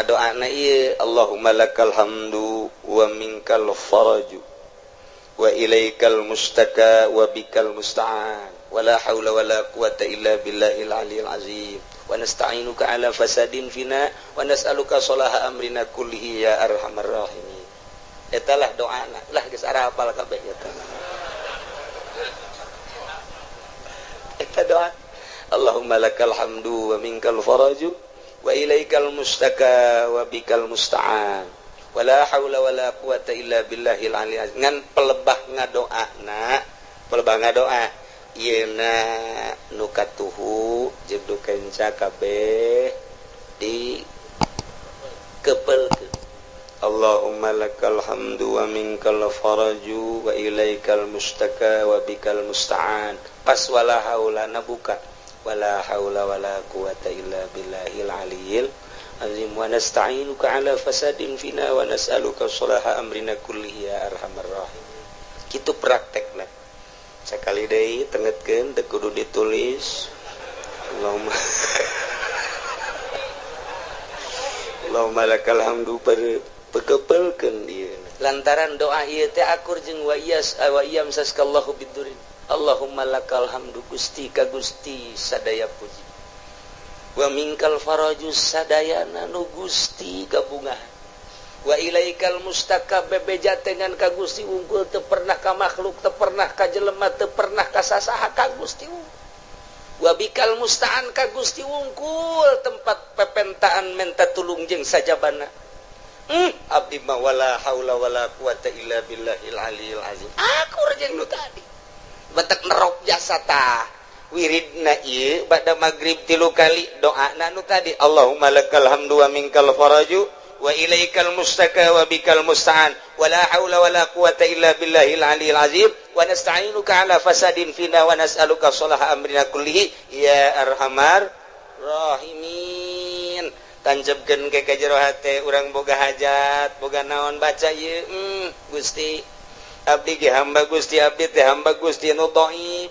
Ngadoana ieu Allahumma lakal hamdu wa minkal faraju wa ilaikal mustaka wa bikal musta'an wala haula wala quwata illa billahil aliyil azim wa nasta'inuka ala fasadin fina wa nas'aluka salaha amrina kullihi ya arhamar rahimin. Eta lah doana lah geus arapal kabeh eta. Eta doa Allahumma lakal hamdu wa minkal faraju wa ilaikal mustaka wa bikal musta'an wala haula wala quwata illa billahil aliyil azim. Ngan pelebah ngadoana, pelebah ngadoa ieuna nu katuhu jeung nu kenca kabeh di kepelkeun. Allahumma lakal hamdu wa minkal faraju wa ilaikal mustaka wa bikal musta'an. Pas wala haula nabuka wala haula wala quwata illa billahil aliyil azim wa nasta'inuka ala fasadin fina wa nas'aluka salaha amrina kullihi ya arhamar rahimin. Kitu praktekna. Sakali deui tengetkeun teu kudu ditulis. Allahumma Allahumma lakal hamdu pekepelkeun ieu. Lantaran doa ieu teh akur jeung wa iyas wa iyam saskallahu bidurin. Allahumma lakal hamdu Gusti ka Gusti sadaya puji. Wa minkal faraju sadayana nu Gusti kabungahan. Wa ilaikal mustaka bebeja dengan ka Gusti unggul teu pernah ka makhluk, teu pernah ka jelema, teu pernah ka sasaha ka Gusti unggul. Wa bikal musta'an ka Gusti unggul tempat pepentaan menta tulung jeung sajabana. Abdi mah wala haula wala quwata illa billahil aliyil azim. Akur jeung nu tadi. Batak nerok jasa tah wiridna ieu bada magrib 3 kali doana nu tadi Allahumma lakal hamdu wa minkal faraju wa ilaikal mustaka wa bikal musta'an wala haula wala quwata illa billahil aliyil azim wa nasta'inuka ala fasadin fina wa nas'aluka salaha amrina kullihi ya arhamar rahimin. Tanjebkeun ke ka jero hate urang boga hajat boga naon baca ieu Gusti abdi ge hamba Gusti, abdi teh hamba Gusti nu dhaif,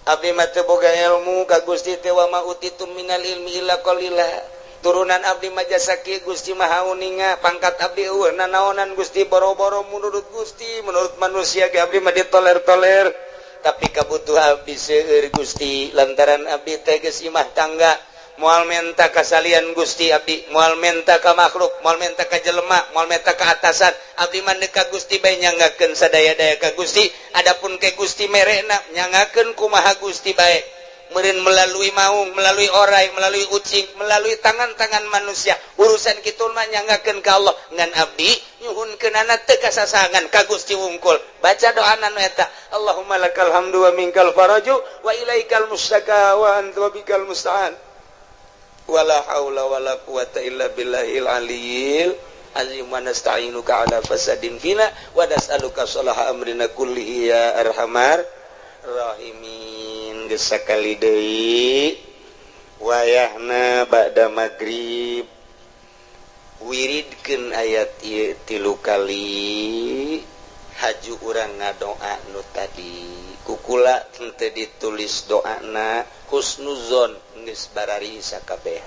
abdi mah teu boga ilmu ka Gusti teh wa ma utitum minal ilmi illa qalila. Turunan abdi mah jasa kieu Gusti Maha Uninga, pangkat abdi eueuh nanaonan Gusti boro-boro menurut Gusti, menurut manusia ge abdi mah ditoler-toler, tapi kabutuh abdi seueur Gusti lantaran abdi teh geus imah tangga. Moal menta kasalian Gusti abdi, moal menta ka makhluk, moal menta ka jelema, moal menta ka atasan, abdi mah ka Gusti bae nyanggakeun sadaya-daya ka Gusti. Adapun ke Gusti merena nyanggakeun kumaha Gusti bae, meureun melalui maung, melalui orai, melalui ucing, melalui tangan-tangan manusia. Urusan kitu mah nyanggakeun ka Allah. Ngan abdi nyuhunkeunana teu kasasangan ka Gusti wungkul. Baca doana nu eta Allahumma lakal hamdu wa minkal faraju wa ilaikal mustaka wa anta bikal musta'an wala haula wala quwata illa billahil aliyil azim wa nasta'inuka ala fasadin fina wa nas'aluka salaha amrina kullihi ya arhamar rahimin. Geus sakali deui wayahna ba'da magrib wiridkeun ayat ieu 3 kali haju urang ngadoa nu tadi kukula teu ditulis doana husnuzon geus barari sakabeh.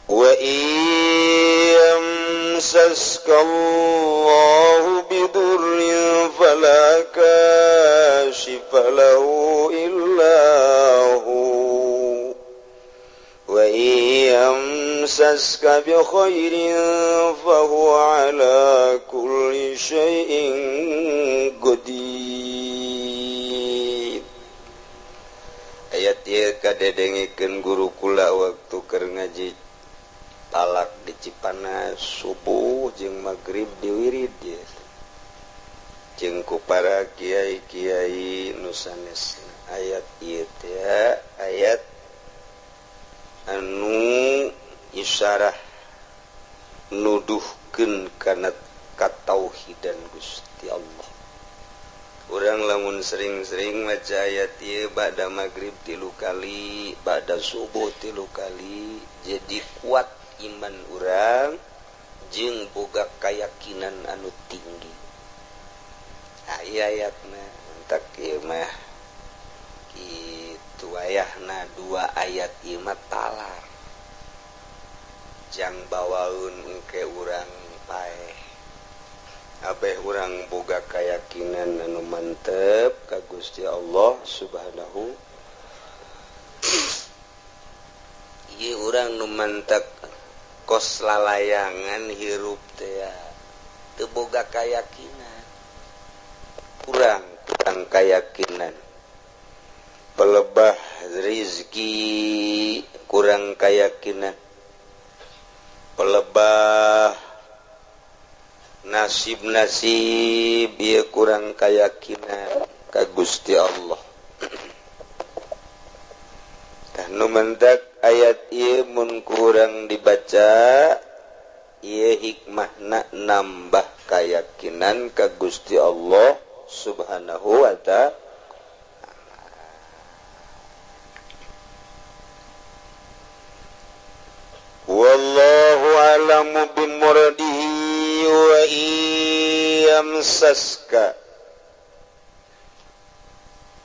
Wa iyamsaskallahu bidurrin fala kashifa lahu illa hu wa iyamsaska bi khairin fahuwa ala kulli syai'in qadir. Ayat ieu kadedengikeun guru kula waktu keur ngaji talak di Cipanas subuh jeung magrib diwirid ieu jeung ku para kiai-kiai nu sanesna. Ayat ieu teh ayat anu isyarah nuduhkeun kana katauhidan Gusti Allah. Urang lamun sering-sering maca ayat ieu ba'da magrib 3 kali, ba'da subuh 3 kali, jadi kuat iman urang jeung boga keyakinan anu tinggi. Nah, ieu ayatna entak ieu mah kitu ayahna 2 ayat ieu mah talar. Jang bawaun engke urang paeh. Abeh urang boga keyakinan anu mantep ka Gusti Allah Subhanahu. Ieu urang nu mantep kos lalayangan hirup teh teu boga keyakinan. Kurang keyakinan. Pelebah rizki kurang keyakinan. Pelebah nasib-nasib ieu kurang keyakinan ka Gusti Allah. Tah nu mentak ayat ieu mun kurang dibaca ieu hikmahna nambah keyakinan ka Gusti Allah Subhanahu wa ta'ala. Wallahu a'lamu bimuradihi wa iyamsaska.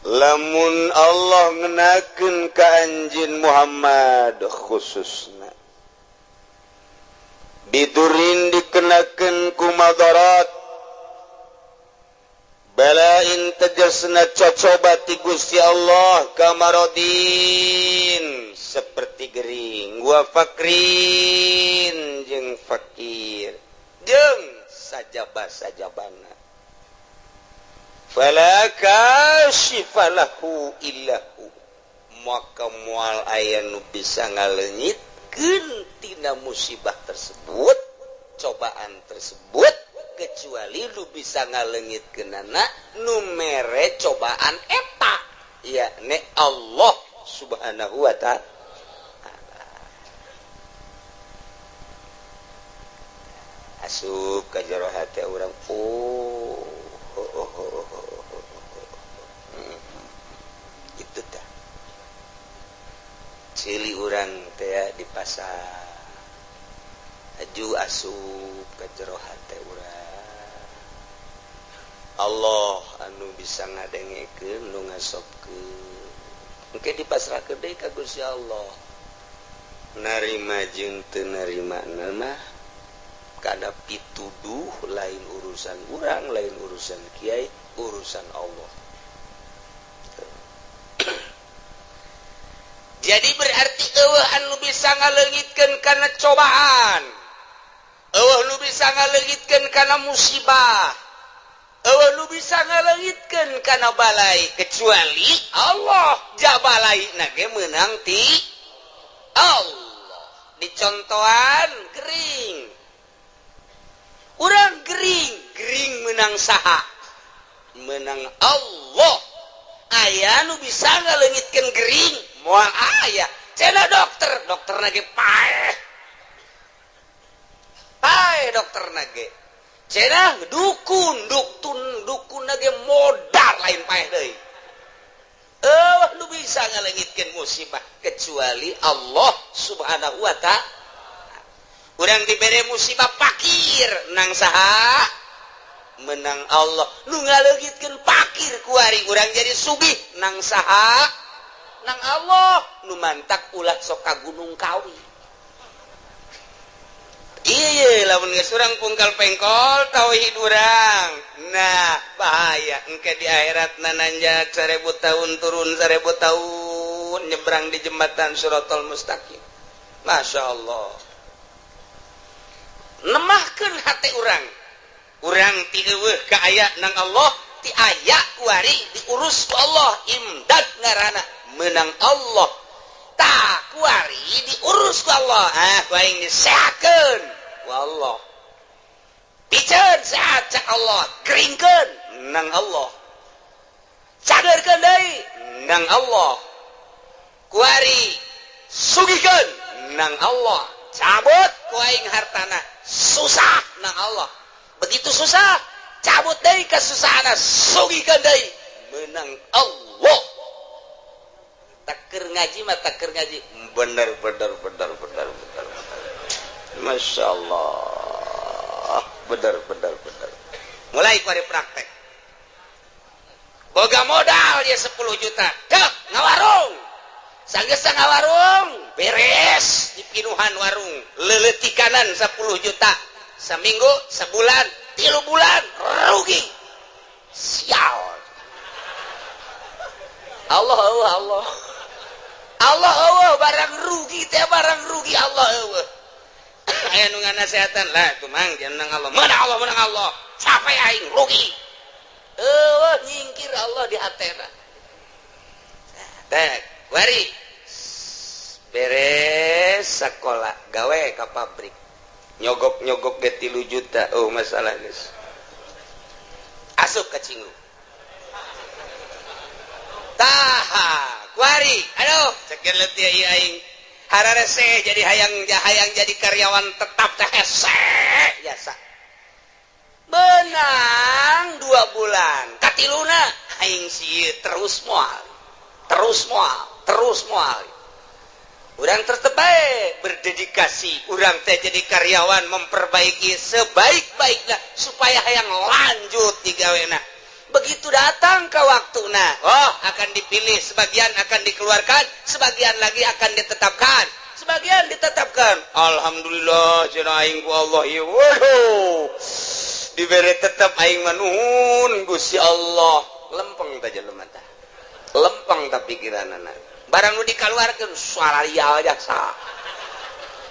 Lamun Allah ngenakeun ka anjeun Muhammad khususna bidurin dikenakeun ku madarat balain tegasna cocoba ti Gusti Allah kamarodin seperti gering wa fakrin jeung fakir jeung sajaba-sajabana fala kashifa lahu illahu maka moal aya nu bisa ngaleungitkeun tina musibah tersebut, cobaan tersebut, kecuali lu bisa ngaleungitkeunana nu mere cobaan eta yakni Allah Subhanahu wa ta'ala. Asup ka jero hate urang, oh, itu tah cili urang teh di pasar aju asup ka jero hate urang. Allah anu bisa ngadengekeun nu ngasopkeun engke dipasrahkeun deui ka Gusti Allah. Narima jeung teu narima mah kana pituduh lain urusan urang, lain urusan kiai, urusan Allah. Jadi berarti eueuh anu bisa ngaleungitkeun kana cobaan, eueuh nu bisa ngaleungitkeun kana musibah, eueuh nu bisa ngaleungitkeun kana balai kecuali Allah. Jabalai na ge meunang ti Allah. Dicontohan gering. Urang gering, gering menang saha? Menang Allah. Aya nu bisa ngaleungitkeun gering, moal aya. Cenah dokter, dokterna ge paeh. Paeh dokterna ge. Cenah dukun, dukun ge modar lain paeh deui. Eueuh nu bisa ngaleungitkeun musibah kecuali Allah Subhanahu wa ta'ala. Urang dibere musibah pakir nang saha? Menang Allah. Nu ngaleungitkeun pakir kuari urang jadi sugih nang saha? Nang Allah. Nu mantak ulah sok ka Gunung Kawi. Iya, lamun geus urang pungkal pengkol tauhid urang. Nah, bahaya engke di akhirat nananjak 1000 tahun turun 1000 tahun nyebrang di jembatan Shiratal Mustaqim. Masya Allah. Nemahkeun hate urang. Urang ti eueuh ka aya nang Allah, ti aya kuari diurus ku Allah, imdad ngaranna menang Allah. Tah kuari diurus ku Allah, ah ku aing disehatkeun ku Allah. Piceun sehat cak Allah, keringkeun nang Allah. Cageurkeun deui nang Allah. Kuari sugihkeun nang Allah. Cabut ku aing hartana, susah nang Allah. Begitu susah, cabut deui kesusahanna, sugihkeun deui menang Allah. Taker ngaji mah taker ngaji bener bener bener bener bener. Masya Allah, bener bener bener. Mulai ku praktek. Boga modal dia 10 juta, dek ngawarung. Sanggeus ngawarung, beres di Dipinuhan warung leuleutikanan 10 juta seminggu, sebulan, 3 bulan rugi. Sial. Allah Allah Allah. Allah Allah barang rugi teh barang rugi Allah Allah. Aya nu nganasehatan lah tuh mang jangan Allah. Menang Allah, menang Allah. Sampai aing rugi. Eueuh nyingkir Allah di hatena. Teh, wari beres sekolah gawe ka pabrik. Nyogok-nyogok ge 3 juta. Oh masalah geus. Asup ka cinggu. Tah, kuari. Aduh, ceker leutik ieu aing. Hararese jadi hayang jadi karyawan tetap teh hese jasa. Benang 2 bulan, katiluna aing sieun terus moal. Terus moal, terus moal. Urang tetep bae berdedikasi, urang teh jadi karyawan memperbaiki sebaik-baiknya supaya hayang lanjut digawena. Begitu datang ke waktuna, oh akan dipilih, sebagian akan dikeluarkan, sebagian lagi akan ditetapkan, sebagian ditetapkan. Alhamdulillah cenah aing ku Allah ieu. Waduh. Dibere tetep aing mah nuhun Gusti Allah. Lempeng teh jelema tah. Lempeng tah pikiranana. Barang nu dikaluarkeun suara jasa.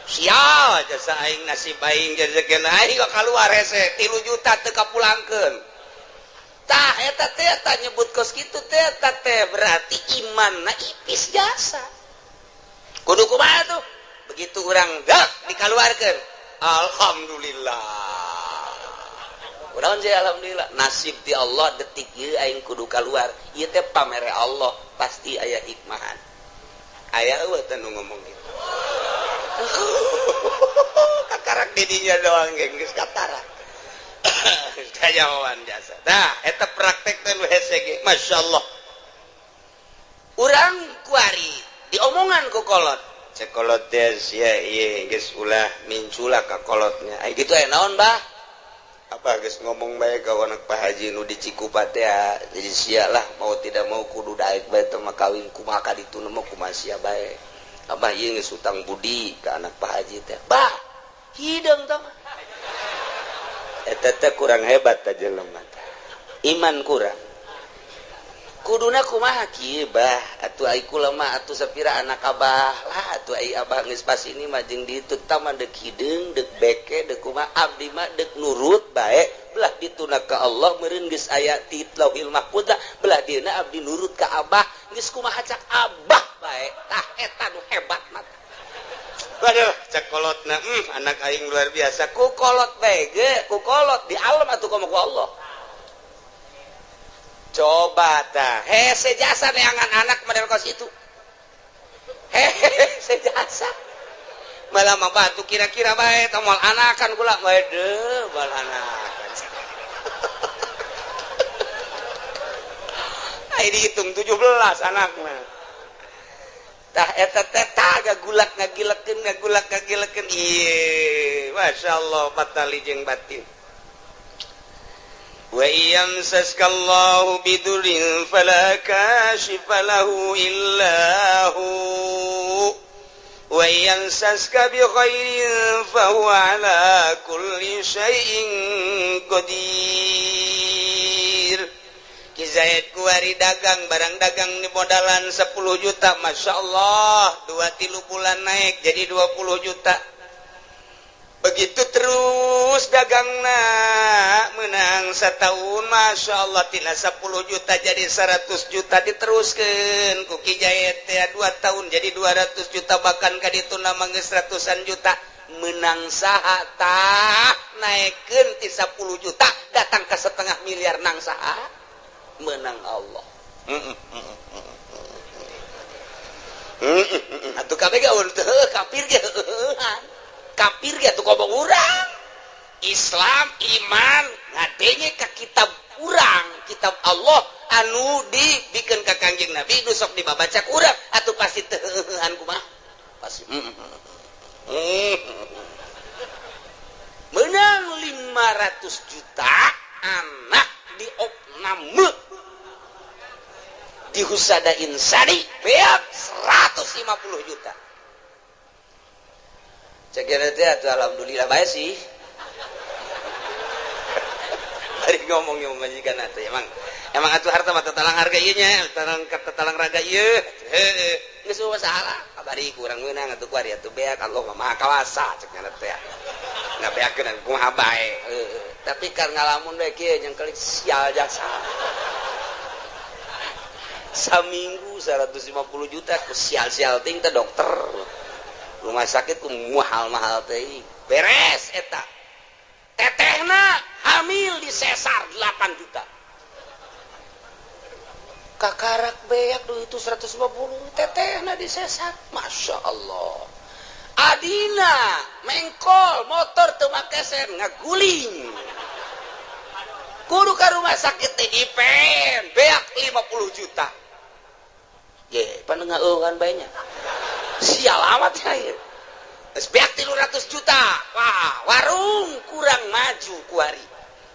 Sial jasa aing nasib aing jajakeun aing kaluar hese 3 juta teu kapulangkeun. Tah eta teh eta nyebut kos kitu teh eta teh berarti imanna ipis jasa. Kudu kumaha tuh? Begitu urang gak dikaluarkeun. Alhamdulillah. Urang je alhamdulillah nasib di Allah detik ieu aing kudu kaluar. Ieu teh pamere Allah pasti aya hikmahan. Aya eueuh teh nu ngomong kitu. Kakarak didinya doang geus katara. Kajawan jasa. Nah, eta praktek teh nu hese ge, masyaallah. Urang kuari diomongan ku kolot. Cek kolot teh sia ieu geus ulah mincula ka kolotnya. Ai kitu aya naon, Bah? Apa geus ngomong bae ka anak Pak Haji nu di Cikupa teh jadi sia lah mau tidak mau kudu daek bae teh mah kawin kumaha ka ditu mah kumaha sia bae. Abah ieu geus utang budi ka anak Pak Haji teh. Bah, hideung tah mah. Eta teh kurang hebat teh jelema teh. Iman kurang. Kuduna kumaha kieu bah, atuh ai kula mah atuh sapira anak abah lah atuh ai abah geus pas ini mah jeung ditu tah mah deuk hideung, deuk beke, deuk kumaha abdi mah deuk nurut bae belah dituna ka Allah meureun geus aya ti Lauhil Mahfuz belah dieuna abdi nurut ka abah geus kumaha cak abah bae tah eta nu hebat mah. Waduh, cek kolotna, anak aing luar biasa. Ku kolot bae ge, ku kolot di alam atuh komo ku Allah. Coba tah, hese jasa neangan anak model kos itu. Hese jasa. Malah mah batu kira-kira bae tah moal anakan kula bae deuh, moal anakan. Ai dihitung 17 anakna. Tah eta teh tah gagulak ngagilekeun ngagulak ngagilekeun ieu masyaallah patali jeung batin. Wa iyamsaskallahu bidurin fala kashifa lahu illa hu wa iyamsaska bi khairin fa huwa ala kulli syai'in qadir. Ki Zaid kuari dagang barang dagang di modalan 10 juta masya Allah 2-3 bulan naik jadi 20 juta. Begitu terus dagangna menang setahun masya Allah tina 10 juta jadi 100 juta diteruskan ku Ki Zaid teh 2 tahun jadi 200 juta bahkan ka ditu nama geus ratusan juta menang saha tah naikeun ti 10 juta datang ke setengah miliar nang saha menang Allah. Atuh kabeh ge teu kafir ge heueuhan. Kafir ge atuh ngomong urang. Islam iman ngadenge ka kitab urang, kitab Allah anu dibikeun ka Kangjeng Nabi nu sok dibabaca ku urang atuh pasti teu heueuhan kumaha? Pasti. Menang 500 juta anak diopname di Husada Insani beak 150 juta. Cek teh atuh alhamdulillah bae sih. Bari ngomong yang majikan atuh emang emang atuh harta mah tatalang harga ieu nya, tatalang tatalang raga ieu. Heueuh, geus masalah. Kabari kurang meunang atuh kuari atuh beak, Allah mah maha kawasa cek nya teh. Ngabeakeun kumaha bae. Heueuh, tapi kar ngalamun we kieu nyengkelik sial jasa. Saminggu 150 juta ku sial-sial ting teh dokter. Rumah sakit ku mahal-mahal teh. Beres eta. Tetehna hamil di sesar 8 juta. Kakarak beak duit itu 150 tetehna di sesar. Masya Allah. Adina mengkol motor teu make sen ngaguling. Kudu ka rumah sakit teh dipen beak 50 juta. Ye, pan ngeueuhan bae nya. Sial amat ya ieu. Geus beak 300 juta. Wah, warung kurang maju kuari.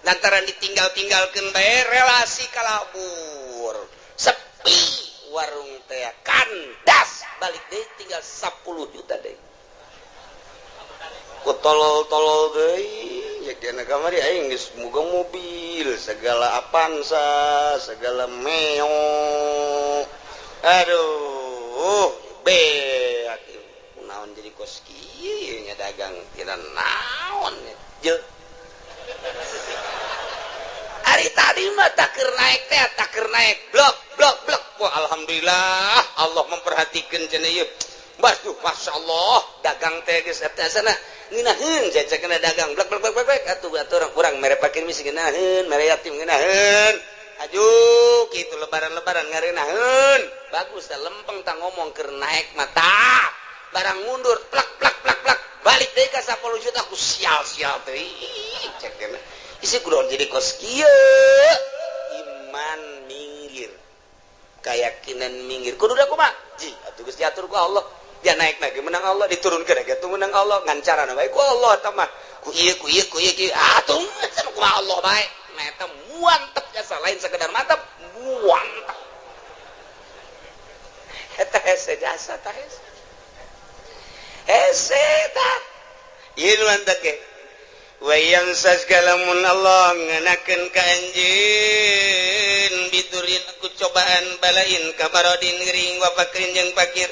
Lantaran ditinggal-tinggalkeun bae relasi kalabur. Sepi warung teh kandas balik deui tinggal 10 juta deui. Ku tolol-tolol deui ya dina kamari aing geus boga mobil, segala Avanza, segala Meo. Aduh, beak naon jadi kos kieu nya dagang tina naon je. Ari tadi mah tak keur naik teh, tak keur naik blok blok blok. Wah, alhamdulillah Allah memperhatikan cenah ieu. Waduh, masya Allah dagang teh geus eta sana ngeunaheun cecekna dagang blok blok blok blok atuh atuh urang mere pakir misi ngeunaheun, mere yatim ngeunaheun. Aju kitu lebaran-lebaran ngareunaheun. Bagus teh lempeng tah ngomong keur naik mata. Barang mundur plak plak plak plak balik deui ka 10 juta ku sial-sial teh. Cek dena. Isi kudu jadi kos kieu. Iman minggir. Keyakinan minggir. Kudu da kumaha? Ji, atuh geus diatur ku Allah. Dia naik lagi menang Allah, diturunkeun lagi atuh menang Allah, ngan carana bae ku Allah eta mah. Ku ieu ku ieu ku ieu ku atuh sama kumaha Allah bae. Nah eta mantep jasa lain sekedar mantap, mantap. Eta hese jasa tah hese. Hese tah. Ieu nu mantep ge. Wa yamsas kalamun Allah ngenakeun ka anjeun biturin ku cobaan balain kamarodin gering wa fakrin jeung fakir.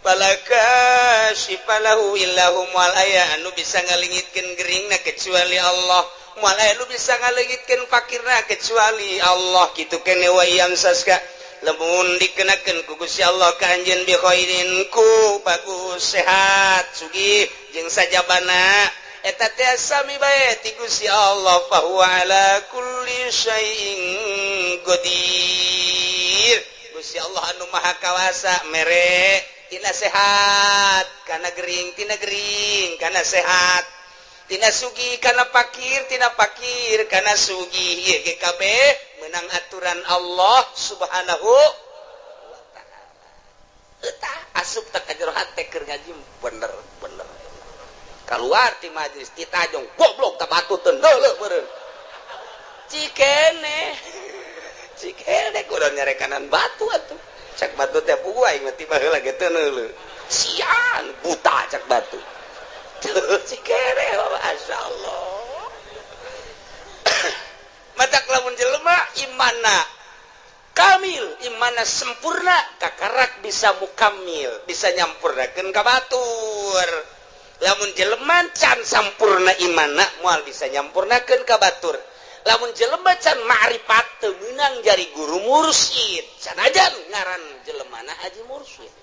Falaka syifalahu illahu mual aya anu bisa ngalengitkeun geringna kecuali Allah, mual aya anu bisa ngalengitkeun fakirna kecuali Allah. Kitu kene wa yamsaska lamun dikenakeun ku Gusti Allah ka anjeun bi khairin ku bagus sehat sugih jeung sajabana eta teh sami bae ti Gusti Allah fa huwa ala kulli syai'in qadir. Gusti Allah anu maha kawasa mere tina sehat kana gering, tina gering kana sehat, tina sugih kana pakir, tina pakir kana sugih. Ieu ge kabeh menang aturan Allah Subhanahu wa taala. Eta asup teh ka jero hate keur ngaji bener bener. Kaluar ti majelis ti tajong goblok ta batu teu leuleuh meureun. Cikene cikene kudu nyarekanan batu atuh. Cak batu teh puguh aing mah tiba heula ge teu neuleuh. Sian buta cak batu. Tuh cikene masyaallah. Matak lamun jelema imanna kamil, imanna sempurna, kakarak bisa mukamil, bisa nyampurnakeun ka batur. Lamun jelema can sampurna imanna moal bisa nyampurnakeun ka batur. Lamun jelema can ma'rifat teu meunang jari guru mursyid. Sanajan ngaran jelemana haji mursyid.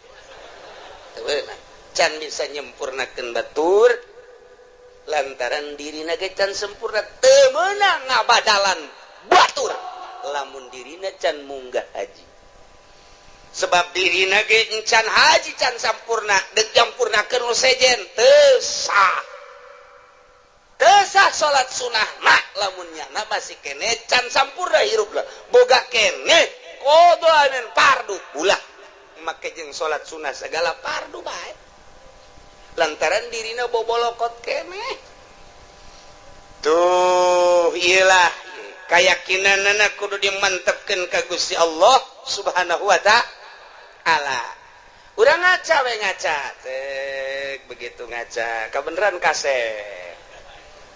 Teu meunang. Can bisa nyempurnakeun batur lantaran dirina ge can sempurna teu meunang ngabadalan batur lamun dirina can munggah haji. Sebab dirina ge can haji can sampurna, deuk nyampurnakeun nu sejen teu sah. Teu sah salat sunah mah lamun nyana masih kene can sampurna hirupna. Boga kene qadha fardu ulah make jeung salat sunah segala fardu bae. Lantaran dirina bobolokot kene. Tuh iyalah keyakinanana kudu dimantepkeun ka Gusti Allah Subhanahu wa ta'ala. Urang ngaca we ngaca. Begitu ngaca kebenaran kasep.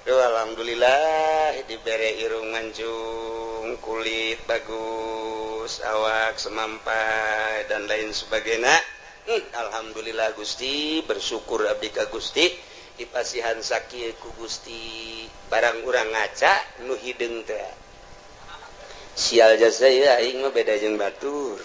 Duh, alhamdulillah dibere irung mancung, kulit bagus, awak semampai dan lain sebagainya. Alhamdulillah Gusti, bersyukur abdi ka Gusti dipasihan sakieu ku Gusti. Barang urang ngaca nu hideung teh, sial jasa ya, aing mah beda jeung batur,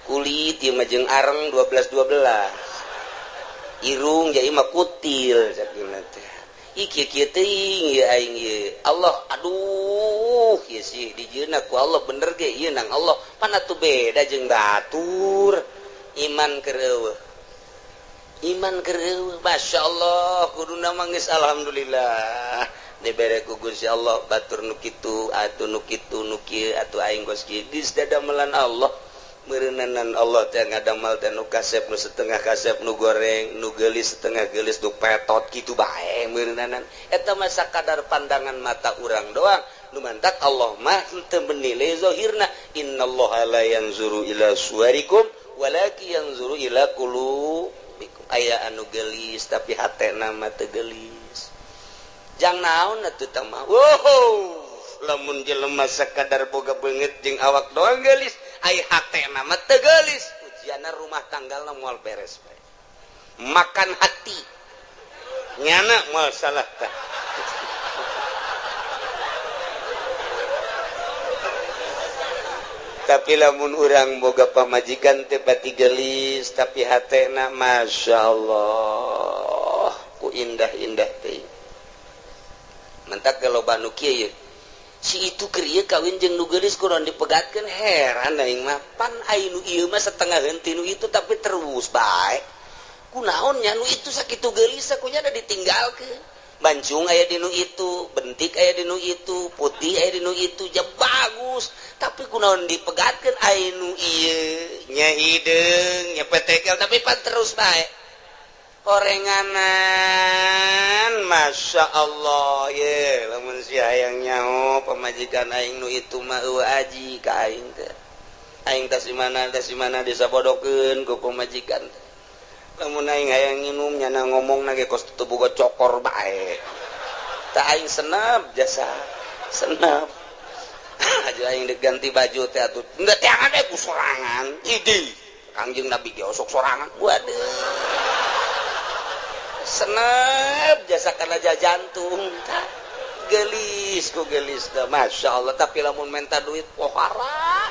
kulit ieu mah jeung areng 12 12, irung ja ieu mah kutil sakieu teh. Ih, kieu kieu teuing ieu aing ieu. Allah, aduh, ieu sih dijieunna ku Allah bener ge ieu nang Allah, pan atuh beda jeung batur. Iman keur eueuh, iman keur eueuh. Masya Allah, kuduna mah geus alhamdulillah dibere ku Gusti Allah, batur nu kitu atuh, nu kitu, nu kieu atuh, aing geus kieu, geus dadamelan Allah. Meureunanan Allah teh ngadamel teh nu kasep, nu setengah kasep, nu goreng, nu geulis, setengah geulis, nu petot kitu bae meureunanan. Eta mah sakadar pandangan mata urang doang. Nu mantak Allah mah henteu menilai zahirna. Innallaha la yanzuru ila suwarikum walakin yanzuru ila qulubikum. Aya anu geulis tapi hatena mah teu geulis. Jang naon atuh tah mah? Wow, lamun jelema sakadar boga beungeut jeung awak doang geulis, ai hatena mah teu geulis, ujianna rumah tanggalna moal beres bae. Makan hati nyana moal salah tah. Tapi lamun urang boga pamajikan teh pati geulis tapi hatena Masya Allah ku indah-indah teh. Mentak loba nu kieu ye, si itu keur ieu kawin jeung nu geulis kunaon dipegatkeun, heran aing mah. Pan ai nu ieu mah setengah henteu nu itu tapi terus bae, kunaon nya nu itu sakitu geulis kunya da ditinggalkeun. Bancung aya di nu itu, bentik aya di nu itu, putih aya di nu itu, ja bagus, tapi kunaon dipegatkeun ai nu ieu nya hideung nya petekel tapi pan terus bae orenganan. Masya Allah ye, lamun si hayang nyaho pamajikan aing nu itu mah eueuh aji ka aing teh, aing tas di mana, tas di mana disabodokeun ku pamajikan teh. Lamun aing hayang nginum nyana ngomongna ge kos teu boga cokor bae tah, aing senep jasa senep aja aing diganti baju teh atuh enggak teangan ku sorangan. Idi Kangjeng Nabi ge osok sorangan, waduh senep jasa kana jantung tah, gelis ku gelis teh Masya Allah. Tapi lamun menta duit pohara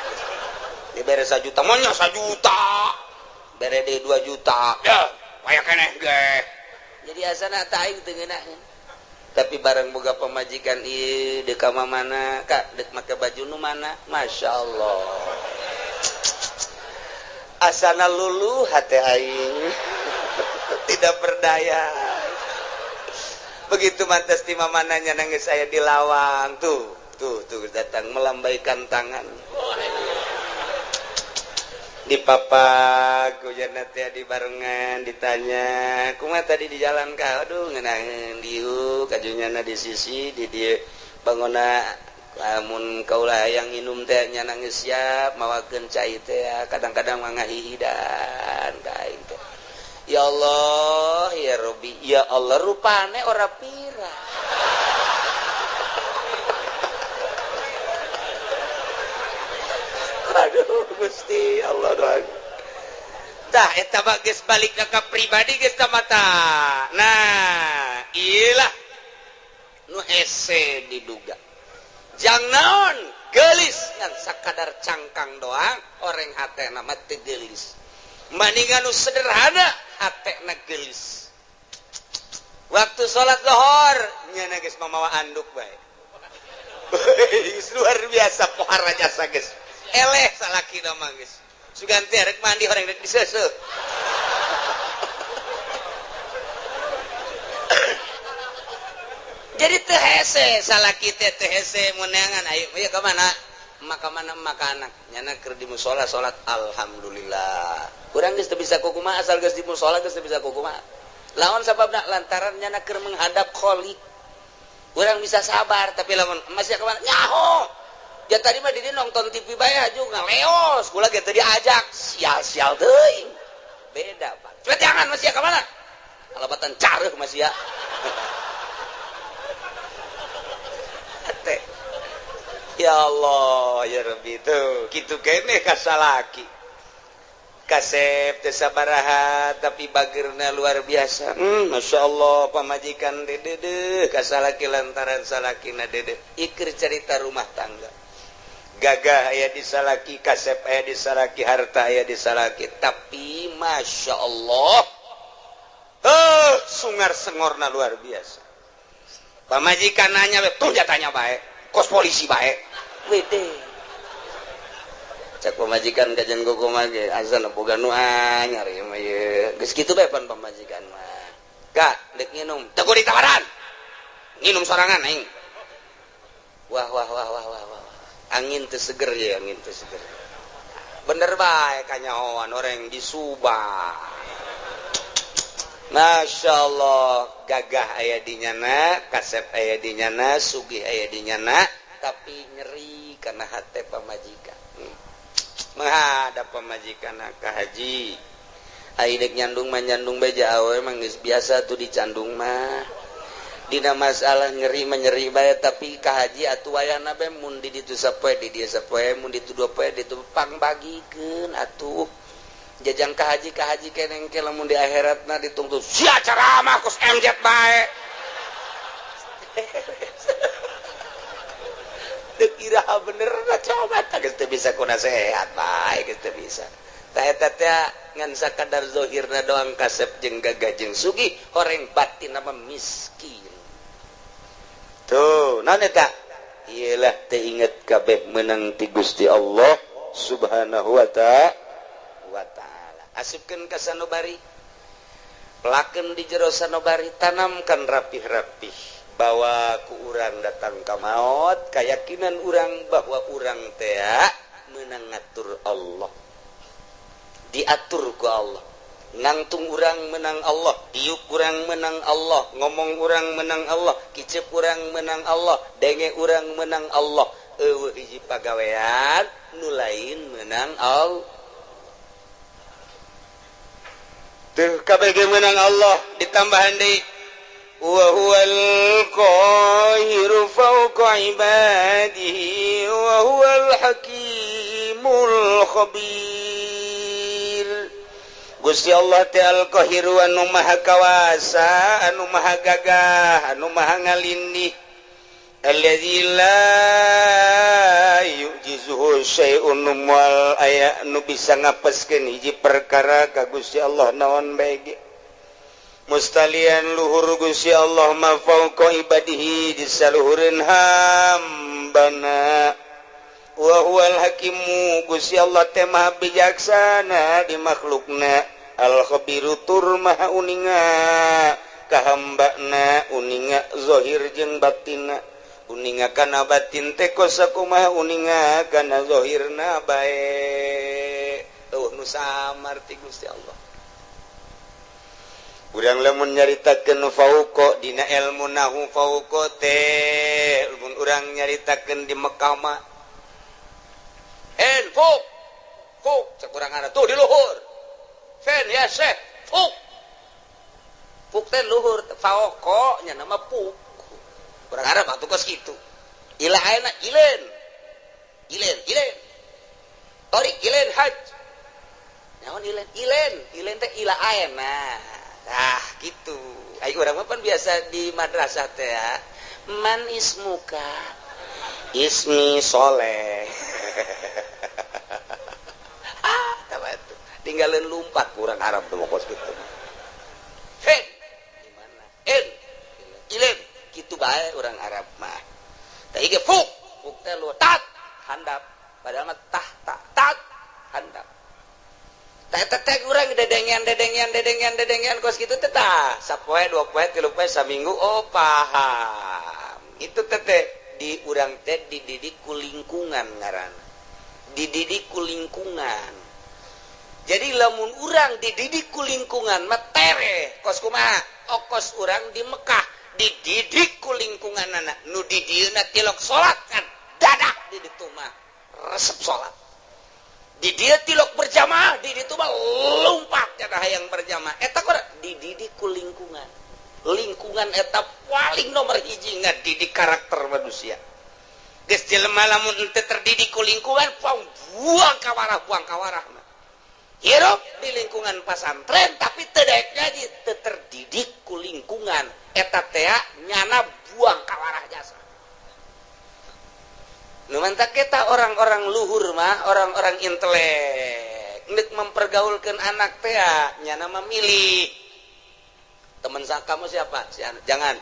dibere 1 juta, monya 1 juta, bere deui 2 juta ya aya keneh ge. Jadi asana tah aing teu ngeunaheun. Tapi barang boga pamajikan ieu deuk ka mana ka, deuk make baju nu mana, Masya Allah asana luluh hate aing tidak berdaya. Begitu mantas di mamananya nangis saya di lawang tuh tuh tuh datang melambaikan tangan di papak hujan teh dibarengan ditanya kumaha tadi di jalan ka, aduh ngeunaheun diuk kajunyana di sisi di dieu bangona lamun kaula hayang nginum teh nya nangis siap mawakeun cai teh, kadang-kadang mah ngahihidan ka aing teh. Ya Allah ya Rabbi ya Allah, rupane ora pira. Aduh Gusti Allah doang. Tah eta mah geus balik ka pribadi geus ta mata. Nah, ieu nu hese diduga. Jang naon geulis ngan sakadar cangkang doang, oreng hatena mah teu geulis. Maningan nu sederhana hatena geulis. Waktu salat lohor nyana geus mamawa anduk bae. Luar biasa pohara jasa geus. Eleh salaki mah geus. Sugan teh rek mandi horeng rek diseuseuh. Jadi teu hese salaki teh, teu hese meunangan ayo ieu ka mana? Maka mana maka anak nyana keur di musala salat alhamdulillah. Urang geus teu bisa kukumaha asal geus di musala geus teu bisa kukumaha. Lawan sababna lantaran nyana keur menghadap Khalik. Urang bisa sabar tapi lamun masih ka mana? Nyaho. Ya tadi mah didi nonton TV bae aju ngaleos, kula ge teu diajak, sial-sial teuing. Beda, Pak. Cepet jangan masih ka mana? Kalapatan careuh masih ya. Ya Allah ya Rabbi tuh kitu keneh ka salaki. Kasep teu sabaraha tapi bageurna luar biasa. Masya Allah pamajikan dedeuh ka salaki lantaran salakina dedeuh. Iker cerita rumah tangga. Gagah aya di salaki, kasep aya di salaki, harta aya di salaki, tapi Masya Allah sungar sengorna luar biasa. Pamajikan nanya tuh jatanya bae, kos polisi bae. Wede. Cak pamajikan kajian gogo mah ge azan boga nu anyar ieu mah ieu. Geus kitu bae pan pamajikan mah. Kak, deuk nginum, teu kudu ditawaran. Nginum sorangan aing. Wah wah wah wah wah wah. Angin teu seger ya, angin teu seger. Bener bae kanyahoan orang di Subang. Masya Allah, gagah aya di nyana, kasep aya di nyana, sugih aya di nyana, tapi nyeri karena hate pamajikan. Menghadap pamajikan ka haji. Ai deuk nyandung mah nyandung bae awewe mah geus biasa tuh dicandung mah. Dina masalah nyeri mah nyeri bae tapi ka haji atuh wayahna bae mun di ditu sapoe di dieu sapoe mun ditu dua poe ditu pangbagikeun atuh. Jajang ka haji keneng ke lamun di akhiratna ditungtut sia ceramah kos MZ bae. Teu iraha bener na coba tah geus teu bisa ku nasehat bae geus teu bisa. Tah eta teh ngan sakadar zahirna doang kasep jeung gagah jeung sugih horeng batin mah miskin. Tuh naon eta? Ieu lah teu inget kabeh meunang ti Gusti Allah Subhanahu wa ta'ala. Asupkeun ka sanobari, pelakeun di jero sanobari, tanamkan rapih-rapih bahwa ku urang datang ka maot, kayakinan urang bahwa urang teh meunang ngatur Allah, diatur ku Allah, ngangtung urang menang Allah, diuk urang menang Allah, ngomong urang menang Allah, kicep urang menang Allah, denge urang menang Allah, eueuh hiji pagawean nu lain menang Allah. Tuh kabeh menang Allah ditambahan deui wa huwal qahiru fawqa ibadihi wa huwal hakimul khabir. Gusti Allah teh al-qahiru anu maha kawasa, anu maha gagah, anu maha ngalindih. Alladzi la yu'jizuhu syai'un wal aya nu bisa ngapeskeun hiji perkara ka Gusti Allah naon bae ge. Mustalian luhur Gusti Allah ma fauqa ibadihi disaluhureun hambana. Wa huwal hakimu Gusti Allah teh maha bijaksana di makhlukna, al khabiru tur maha uninga ka hambana, uninga zahir jeung batinna. Uninga kana batin teh kos sakumaha uninga kana zahirna bae. Eueuh nu samar ti Gusti Allah. Urang lamun nyaritakeun fauqa dina ilmu nahu fauqa teh mun urang nyaritakeun di Mekah mah en fuk fuk cek urang ada tuh di luhur. Fen ya Syekh fuk. Fuk teh luhur fauqa nya nama fuk. Urang Arab atuh kos kitu. Ila ayeuna ilen. Ilen, ilen. Torik ilen haj. Naon ilen? Ilen, ilen teh ila ayeuna. Tah kitu. Ai urang mah pan biasa di madrasah teh ya. Man ismuka? Ismi Soleh. Ah, tah atuh. Tinggalin lumpat urang Arab tuh kos kitu. Fen. Di mana? En. Ilen. Kitu bae urang Arab mah. Tah ieu fuk, fuk teh lu tat handap, padahal mah tah ta tat handap. Tah eta teh urang dedengean dedengean dedengean dedengean kos kitu teh tah sapoe dua poe tilu poe saminggu oh paham. Itu teh teh di urang teh dididik ku lingkungan ngaranna. Dididik ku lingkungan. Jadi lamun urang dididik ku lingkungan mah tereh kos kumaha? Okos urang di Mekah dididik ku lingkungan anak nu di dieuna tilok salat kan dadak di ditu mah resep salat di dieu tilok berjamaah di ditu mah lumpat cenah hayang berjamaah. Eta kok dididik ku lingkungan. Lingkungan eta paling nomor hiji ngadidik karakter manusia. Geus jelema lamun henteu terdidik ku lingkungan, buang kawarah, buang kawarah mah. Hirup di lingkungan pasantren tapi teu daek ngaji, teu terdidik ku lingkungan. Eta teh nyana buang kawarah jasa. Nu mantak kita orang-orang luhur mah, orang-orang intelek nek mempergaulkan anak teh nyana memilih teman kamu siapa? Si anu, jangan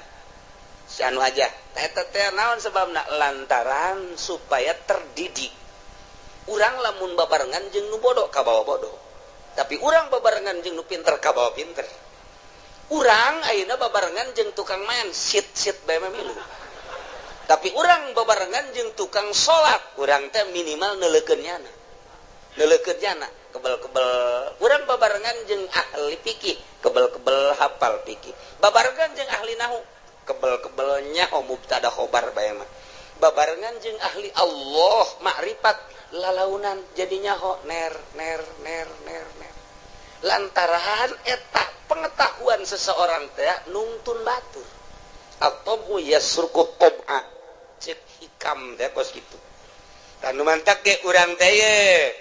si anu aja. Eta teh naon sebabna? Lantaran supaya terdidik. Urang lamun babarengan jeung nu bodoh kabawa bodoh. Tapi urang babarengan jeung nu pinter kabawa pinter. Urang ayeuna babarengan jeung tukang main sit-sit bae mah milu. Tapi urang babarengan jeung tukang salat, urang teh minimal neuleukeun nyana. Neuleukeun nyana, kebel-kebel. Urang babarengan jeung ahli fikih, kebel-kebel hafal fikih. Babarengan jeung ahli nahu, kebel-kebel nyaho mubtada khobar bae mah. Babarengan jeung ahli Allah makrifat lalaunan jadi nyaho ner ner ner ner ner. Lantaran eta pengetahuan seseorang teh nungtun batur. At-tabu yasruku tab'a. Cek hikam teh kos kitu. Tanu mantak ge urang teh ye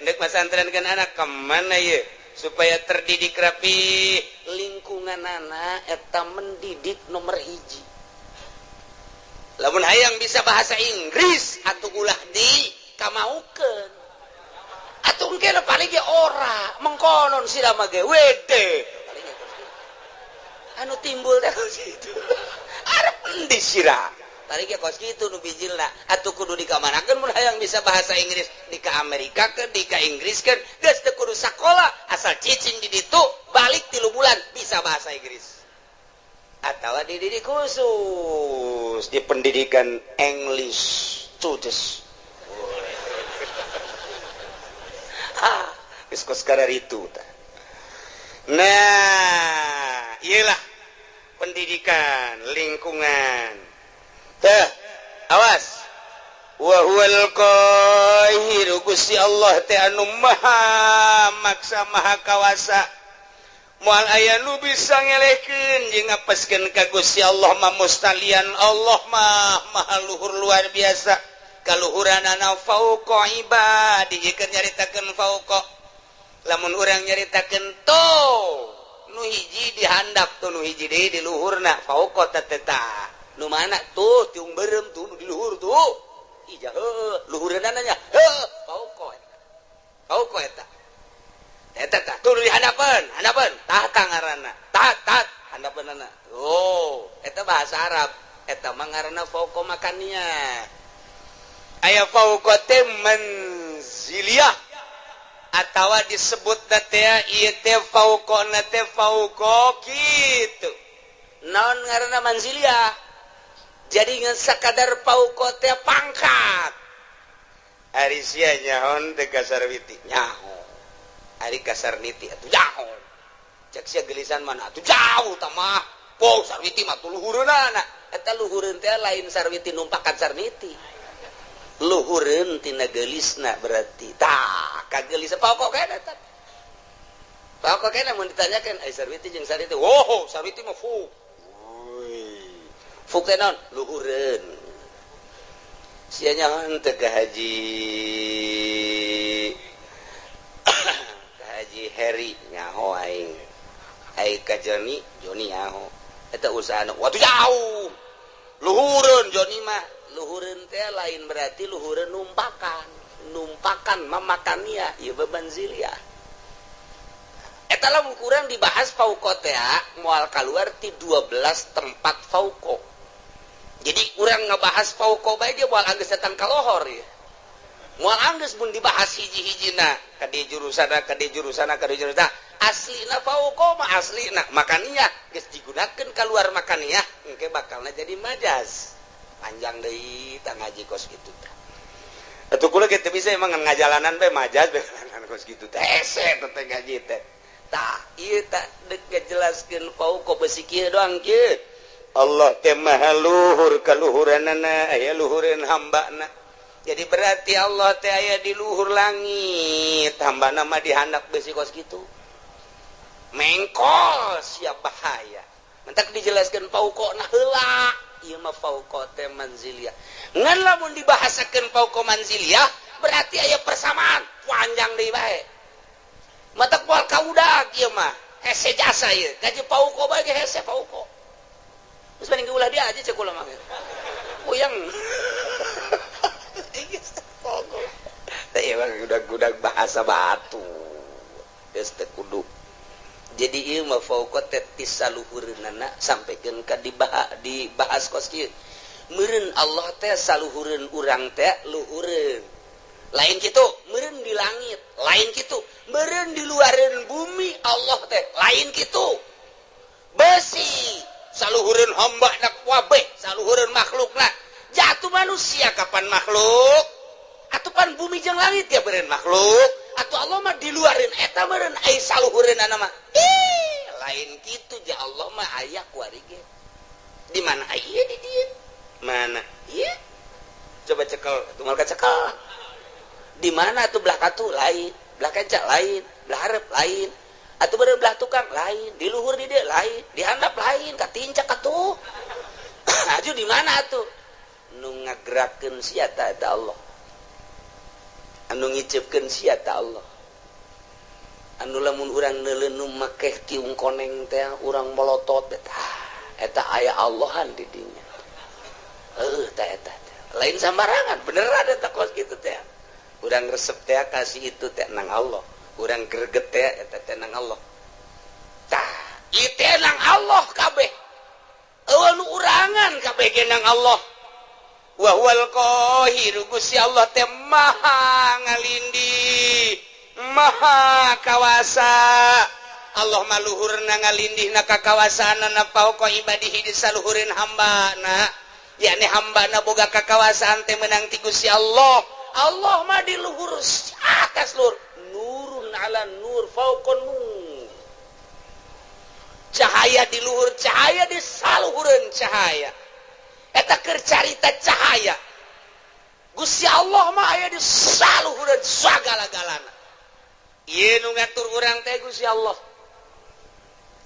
ndek masantrenkeun anak ka mana ye supaya terdidik rapi. Lingkungan anak eta mendidik nomor hiji. Lamun hayang bisa bahasa Inggris atuh ulah di kamaukeun. Atuh engke paling ge ora mengkonon sira mah ge wede. Anu timbul teh kos kitu. Arep endi sira? Tadi ge kos kitu nu bijilna. Atuh kudu dikamanakeun mun hayang bisa bahasa Inggris, di ka Amerika keun, di ka Inggris keun, geus teu kudu sakola, asal cicing di ditu, balik 3 bulan bisa bahasa Inggris. Atawa dididik khusus di pendidikan English students. Ha, geus kos kararitu tah. Nah, iyalah pendidikan lingkungan. Teh, awas. Wa huwal qahiru, Gusti Allah teh anu maha maksa maha kawasa. Moal aya nu bisa ngelehkeun jeung ngapeskeun ka Gusti Allah mah mustalian Allah mah maha luhur luar biasa. Kaluhuranana fauqa ibadi keur nyaritakeun fauqa. Lamun urang nyaritakeun to nu hiji dihandap tuh nu hiji deui di luhurna fauqa teh ta. Nu mana tuh tiung beureum tuh nu di luhur tuh. Ija heuh luhureunana nya heuh fauqa eta. Fauqa eta. Eta tah tuh di handapeun, handapeun tah ngaranna. Tah tah handapeunana. Oh, eta bahasa Arab. Eta mah ngaranna fauqa makannya. Aya fauqa teh manziliyah atawa disebut teh ieu teh fauqona teh fauqa kitu. Naon ngaranna manziliyah? Jadi ngan sakadar fauqa teh pangkat. Ari sia nyaon teh kasarwiti nyaho. Ari kasarniti atuh jauh. Cek sia gelisan mana atuh jauh tah mah. Po sarwiti mah tuh luhureunana. Eta luhureun teh lain sarwiti numpakan sarniti. Luhureun tina geulisna berarti. Tah, kagelis pokok kene eta. Pokok kene mun ditanyakeun ai sarwiti jeung sarwiti. Wow, sarwiti mah fu. Fu teh naon? Luhureun. Sia nyaho teh ka Haji Haji Heri nyaho aing. Ai ka Joni, Joni nyaho. Eta usahana watuh jauh. Luhureun Joni mah. Luhureun teh lain berarti luhureun numpakan. Numpakan mamakania ieu bebanzilia. Eta lamun kurang dibahas fauqa teh moal kaluar ti 12 tempat fauqa. Jadi urang ngebahas fauqa bae ge moal anggeus datang ka lohor ieu. Moal anggeus mun dibahas hiji-hijina ka di jurusana ka di jurusana ka di jurusana. Aslina fauqa mah aslina makania geus digunakeun kaluar makania engke bakalna jadi majaz. Panjang deui tah ngaji kos kitu tah. Atuh kula ge teu bisa emang ngajalanan bae majaz bae kos kitu teh. Hese teh ngaji teh. Tah ieu tah deuk ngajelaskeun fauqa besi kieu doang kieu. Allah teh maha luhur kaluhuranana aya luhureun hambana. Jadi berarti Allah teh aya di luhur langit, hambana mah dihandap besi kos kitu. Mengkol siap bahaya. Mentak dijelaskan fauqa na heula. Ieu mah fauqa teh manziliyah. Ngan lamun dibahasakeun fauqa manziliyah berarti aya persamaan panjang deui bae. Matak moal kaudag ieu mah. Hese jasa ieu. Gaji fauqa bae ge hese fauqa. Geus mending ulah dia aja cek ulah mah. Puyeng. Teh udah-udah bahasa batu. Geus teu kudu. Jadi ieu mah fauqa teh ti saluhureunana sampikeun ka dibahas kos kieu. Meureun Allah teh saluhureun urang teh luhureun. Lain kitu, meureun di langit, lain kitu, meureun di luareun bumi Allah teh, lain kitu. Besi saluhureun hamba na kabeh, saluhureun makhlukna. Jatuh manusia kapan makhluk? Atuh pan bumi jeung langit ya meureun makhluk. Atuh Allah mah di luareun eta meureun ai saluhureunana mah. Ih, lain kitu ja Allah mah aya kuari ge. Di mana aya di dieu? Mana? Ieu. Coba cekel, tumal ka cekel. Di mana atuh belah katu lain, belah kenca lain, belah hareup lain. Atuh beureum belah tukang lain, di luhur di dieu lain, di handap lain, katincak atuh. Aju di mana atuh? Nu ngagerakeun sia ta eta Allah. Anu ngiceupkeun sia ta Allah. Anu lamun urang neuleun nu makeh tiung koneng teh urang molotot eta. Eta aya Allahan di dinya. Heuh ta eta. Lain sambarangan, beneran eta kos kitu teh. Urang resep teh kasih itu teh nang Allah. Urang greget teh eta teh nang Allah. Tah, ieu teh nang Allah kabeh. Eueuh nu urangan kabeh ge nang Allah. Wa huwal qahiru, Gusti Allah teh maha ngalindih, maha kawasa. Allah mah luhurna ngalindihna ka kawasaanana fauqa ibadihi di saluhureun hambana. Yakni hambana boga kakawasaan teh meunang ti Gusti Allah. Allah mah di luhur atas luhur, nurun ala nur fauqa nur. Cahaya di luhur cahaya di saluhureun cahaya. Eta keur carita cahaya. Gusti Allah mah aya di saluhureun sagala-galana. Ieu nu ngatur urang teh Gusti Allah.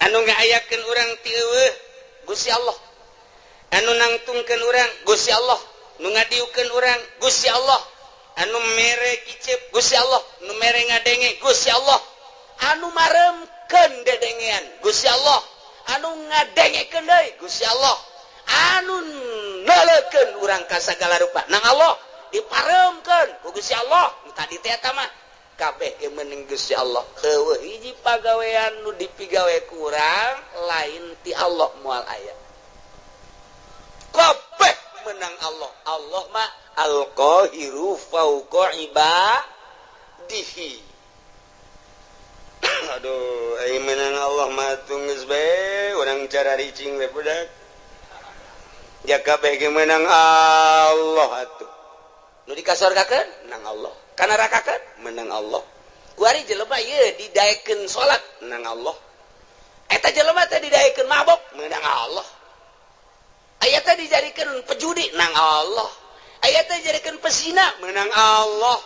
Anu ngaayakeun urang ti eueuh Gusti Allah. Anu nangtungkeun urang Gusti Allah, nu ngadiukeun urang Gusti Allah. Anu mere kicep Gusti Allah, nu mere ngadenge Gusti Allah. Anu maremkeun dedengean Gusti Allah, anu ngadengekeun deui Gusti Allah. Anu nelekeun urang ka sagala rupa nang Allah diparemkeun ku Gusti Allah. Nu tadi teh eta mah kabeh ge meunang Gusti Allah. Eueuh hiji pagawean nu dipigawe ku urang lain ti Allah moal aya. Kabeh menang Allah. Allah mah al-qahiru fauqa ibadihi. Aduh, ai menang Allah mah tunggeus bae urang cara ricing we budak. Ja kabeh ge menang Allah atuh. Nu dikasorgakeun menang Allah, kanarakakeun menang Allah. Kuari jelema ieu didaekeun salat menang Allah. Eta jelema teh didaekeun mabok menang Allah. Aya teh dijadikeun pejudi nang Allah. Aya teh dijadikeun pesina menang Allah.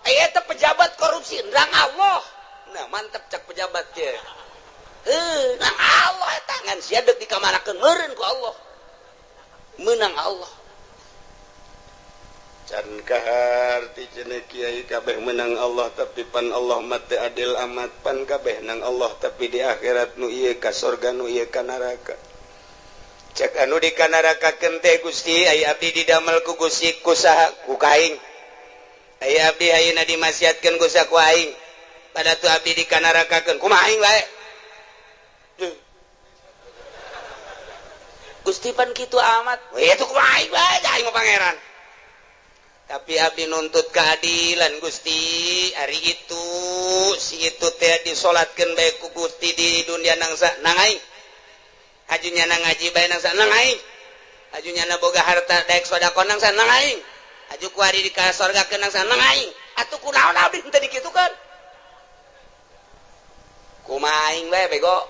Aya teh pejabat korupsi nang Allah. Nah, mantep cak pejabat teh. Heuh, nang Allah eta ngan sia deuk dikamanakeun meureun ku Allah. Menang Allah. Can kaharti cenah kiai kabeh menang Allah tapi pan Allah mah teu adil amat, pan kabeh nang Allah tapi di akhirat nu ieu ka sorga nu ieu ka neraka. Cek anu dikanarakakeun teh Gusti ai abdi didamel ku Gusti ku saha ku kaing. Ai abdi ayeuna dimasiatkeun ku saha ku aing. Pada tu abdi dikanarakakeun kumaha aing bae. Gusti pan kitu amat. We itu kumaha aing bae aing mah pangeran. Tapi abdi nuntut keadilan Gusti, ari itu si itu teh disolatkeun bae ku Gusti di dunia nangsa nang aing. Hajunya na ngaji bae nang nang aing. Hajunya na boga harta daek sedekah nang nang aing. Haju ku ari di ka sorgakeun nang nang aing. Atuh kunaon abdi teu dikitukeun? Kumaha aing bae bego.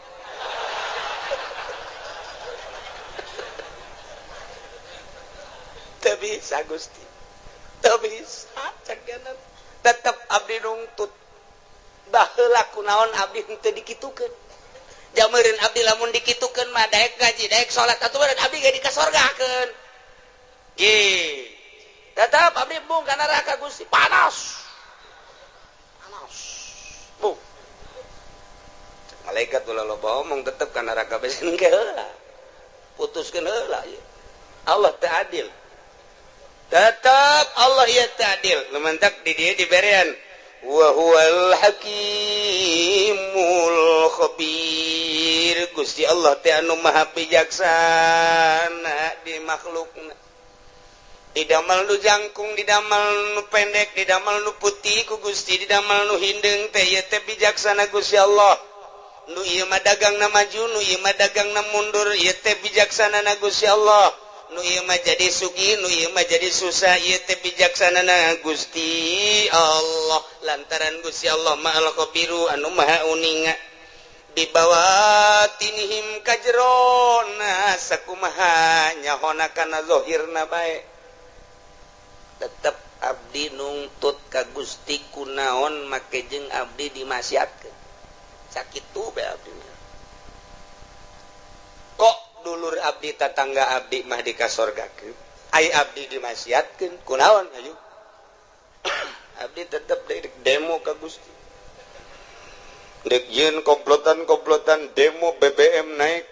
Teu bisa Gusti. Teu bisa cek tetep abdi nungtut. Baheula kunaon abdi henteu dikitukeun. Jameureun abdi lamun dikitukeun mah daek ngaji, daek salat atuh meureun abdi ge dikasorgakeun. Ge. Tetap abdi embung ka neraka Gusti, panas. Panas. Bu. Malaikat ulah loba omong tetep ka neraka bae engke heula. Putuskeun heula ieu. Allah teu adil. Tetap Allah ieu teu adil. Nu mantak di dieu diberean wa huwal hakimul khabir. Gusti Allah teh anu maha bijaksana di makhlukna. Didamel nu jangkung, didamel nu pendek, didamel nu putih ku Gusti, didamel nu hindeung teh ieu teh bijaksana Gusti Allah. Nu ieu mah dagangna maju, nu ieu mah dagangna mundur, ieu teh bijaksana na Gusti Allah. Nu ieu mah jadi sugih, nu ieu mah jadi susah, ieu teh bijaksana na Gusti Allah. Lantaran Gusti Allah mah al-khabiru anu maha uninga. Dibawatinihim kajrona sakumaha nyahona kana zahirna bae. Tetep abdi nungtut ka Gusti kunaon make jeung abdi dimaksiatkeun. Sakitu bae abdi. Kok dulur abdi tatangga abdi mah dikasorgakeun, ai abdi dimaksiatkeun kunaon ayo. Abdi tetep demo ka Gusti. Dek yeun komplotan-komplotan demo BBM naik.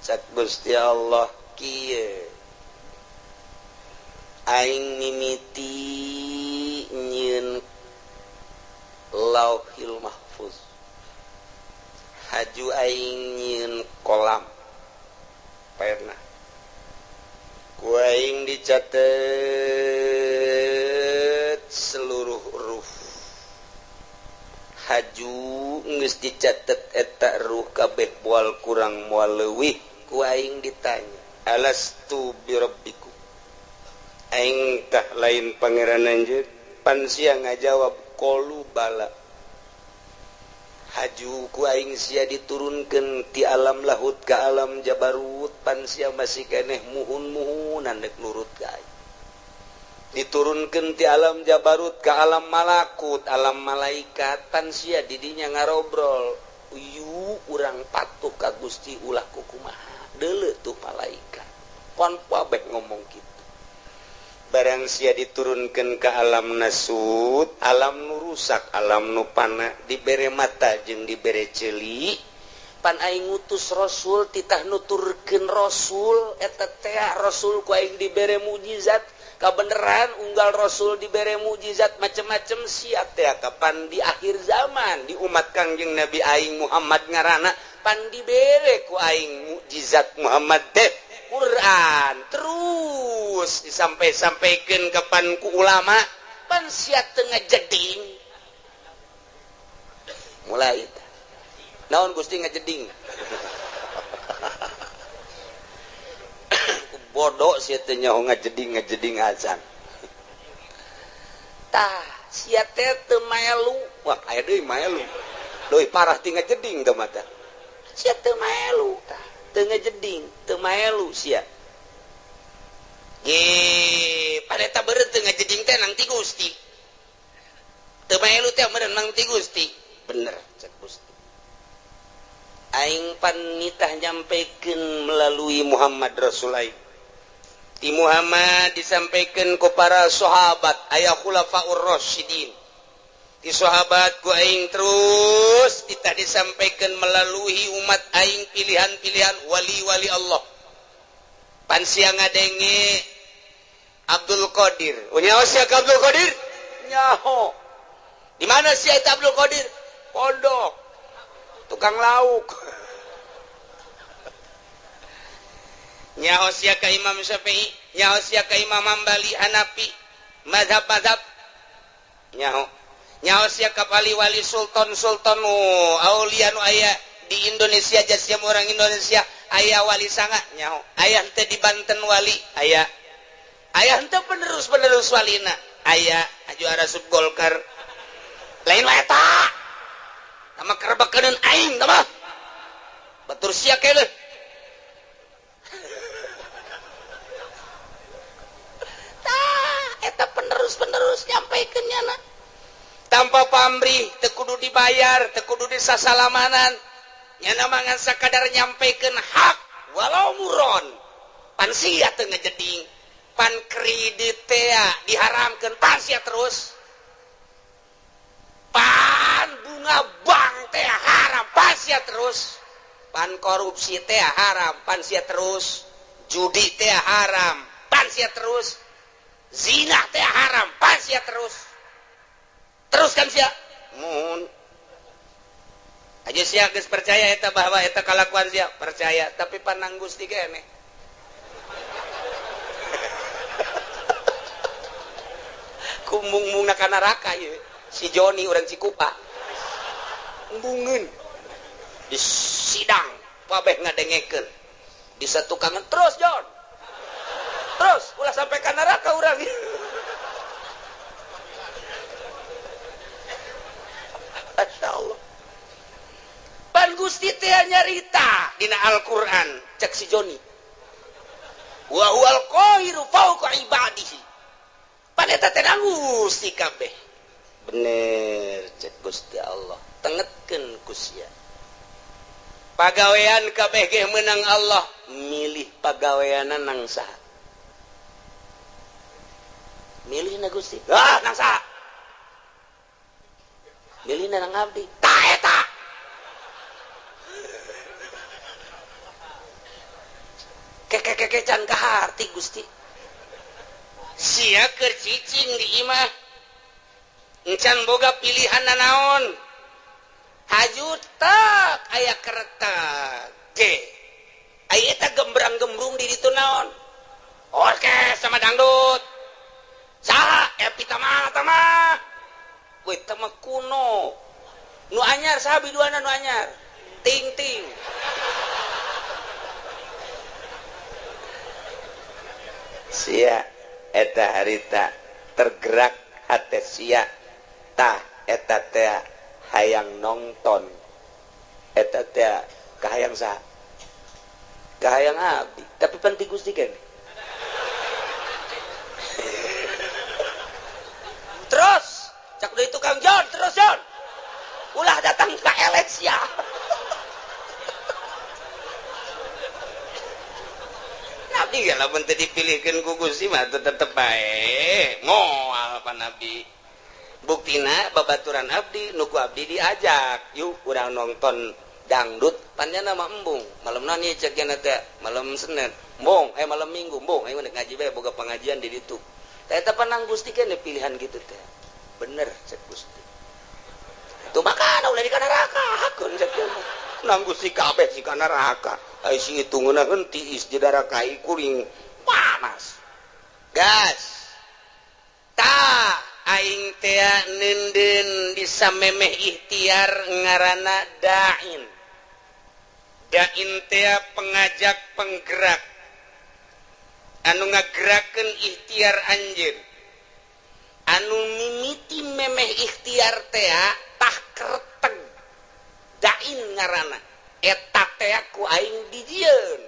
Cak Gusti Allah kieu. Aing mimiti nyieun Lauhil Mahfuz. Haju aing nyieun kolam pena. Ku aing dicatet seluruh huruf. Haju geus dicatet eta ruh kabeh moal kurang moal leuwih. Ku aing ditanya, alastu birabbikum? Aing tah lain pangeran anjeun. Pan sia ngajawab qalu bala. Haju ku aing sia diturunkeun ti alam lahut ka alam jabarut, pan sia masih keneh muhun-muhunan dek nurut ka aing. Diturunkeun ti alam jabarut ka alam malakut, alam malaikat, pan sia didinya ngarobrol. Uyu urang patuh ka Gusti ulah kukumaha. Deuleu tuh malaikat. Pan kabeh ngomong kitu. Barang sia diturunkan ke alam nasut, alam nu rusak, alam nu pana, dibere mata jeung dibere ceuli, pan aing ngutus rasul titah nuturkeun rasul eta teh rasul ku aing dibere mukjizat, kabeneran unggal rasul dibere mukjizat macem-macem sia teh kapan di akhir zaman di umat Kangjeng Nabi aing Muhammad ngaranna pan dibere ku aing mukjizat Muhammad teh Quran terus disampai-sampaikan kapan ku ulama pan sia teu ngajeding. Mulai naon Gusti ngajeding. Bodoh sia teh nyaho ngajeding ngajeding azan. Tah sia teh teu maelu. Wah aya deui maelu. Leuwih parah ti ngajeding teh mah tah. Sia teu maelu tah. Teu ngajeding, teu maelu sia. Ge, paneta beureut teu ngajeding teh nang ti Gusti. Teu maelu teh meureun nang ti Gusti. Bener cek Gusti. Aing pan nitah nyampekeun melalui Muhammad Rasul aing. Ti Muhammad disampaikan ku para sahabat aya khulafaur rasyidin. Ti sahabat ku aing terus kita disampaikan melalui umat aing pilihan-pilihan wali-wali Allah. Pan sia ngadenge Abdul Qadir. Oh nyaho sia ka Abdul Qadir? Nyaho. Di mana sia eta Abdul Qadir? Pondok. Tukang lauk. Nyaho sia ka Imam Syafi'i, nyaho sia ka Imam Hambali, Hanafi, mazhab-mazhab. Nyaho. Nyaho sia ka wali-wali sultan-sultan aulia nu aya di Indonesia jasiam orang Indonesia aya wali sanga nyaho. Aya henteu di Banten wali, aya. Aya henteu penerus-penerus walina, aya aju arasup Golkar. Lain wae eta. Tama kerbekeun aing tah mah. Batur sia keneh. Tah eta penerus-penerus nyampaikeun nyana. Tanpa pamrih teu kudu kudu dibayar, teu kudu disasalamanan. Nyana mangan sakadar nyampekeun hak walau muron. Pan sia teu ngejeding, pan kredit teh diharamkeun pan sia terus. Pan bunga bank teh haram pan sia terus. Pan korupsi teh haram pan sia terus. Judi teh haram pan sia terus. Zina teh haram pan sia terus. Terus kan sia mun aja sia geus percaya eta bahwa eta kalakuan sia percaya tapi panang Gusti keneh. Kumbung-mungna ka neraka ieu si Joni urang Cikupa embungeun di sidang kabeh ngadengekeun di satukangan terus Jon terus ulah sampai ka neraka urang. Masya Allah. Pan Gusti teh nyarita dina Al-Qur'an cek si Joni. Wa huwal qahiru fawqa ibadihi. Pan eta teh Gusti kabeh. Bener cek Gusti Allah. Tengetkeun ku sia. Pagawean kabeh ge meunang Allah, milih pagaweanna nang saha? Milihna Gusti. Ah, nang saha? Milih nang abdi ta eta keke can kaharti Gusti sia keur cicing di imah encan boga pilihan nanaon haju tak aya keretak ge aya eta gembrang-gembrung di ditu naon orkes sama dangdut saha Epi Tama tama weh tama kuno nu anyar saha biduana nu anyar ting-ting sia eta harita tergerak hate sia tah eta teh hayang nongton eta teh kahayang saha kahayang abdi tapi penting Gusti kan. Terus cak deui tukang Jon terus Jon ulah datang ka elek sia. Nabi ge lamun teu dipilihkeun ku Gusti mah tetep bae moal pa Nabi. Buktina babaturan abdi nu ku abdi diajak yuk urang nonton dangdut panjana mah embung malam naon ieu cek nya teh malam Senin embung malam Minggu embung ayo ngaji bae boga pengajian di ditu. Tah eta panang Gusti keneh pilihan kitu teh. Bener cek Gusti. Itu makana ulah di kana neraka hakeun cek ieu mah. Nang Gusti kabeh si kana neraka. Ai si itu ngeunaheun tiis di neraka kuring panas. Gas. Ta aing teh neundeun disamemeh ikhtiar ngaranna da'in. Da'in teh pengajak penggerak. Anu ngagerakeun ikhtiar anjeun. Anu mimiti memeh ikhtiar teh tah kerteg dain ngaranna eta teh ku aing dijieun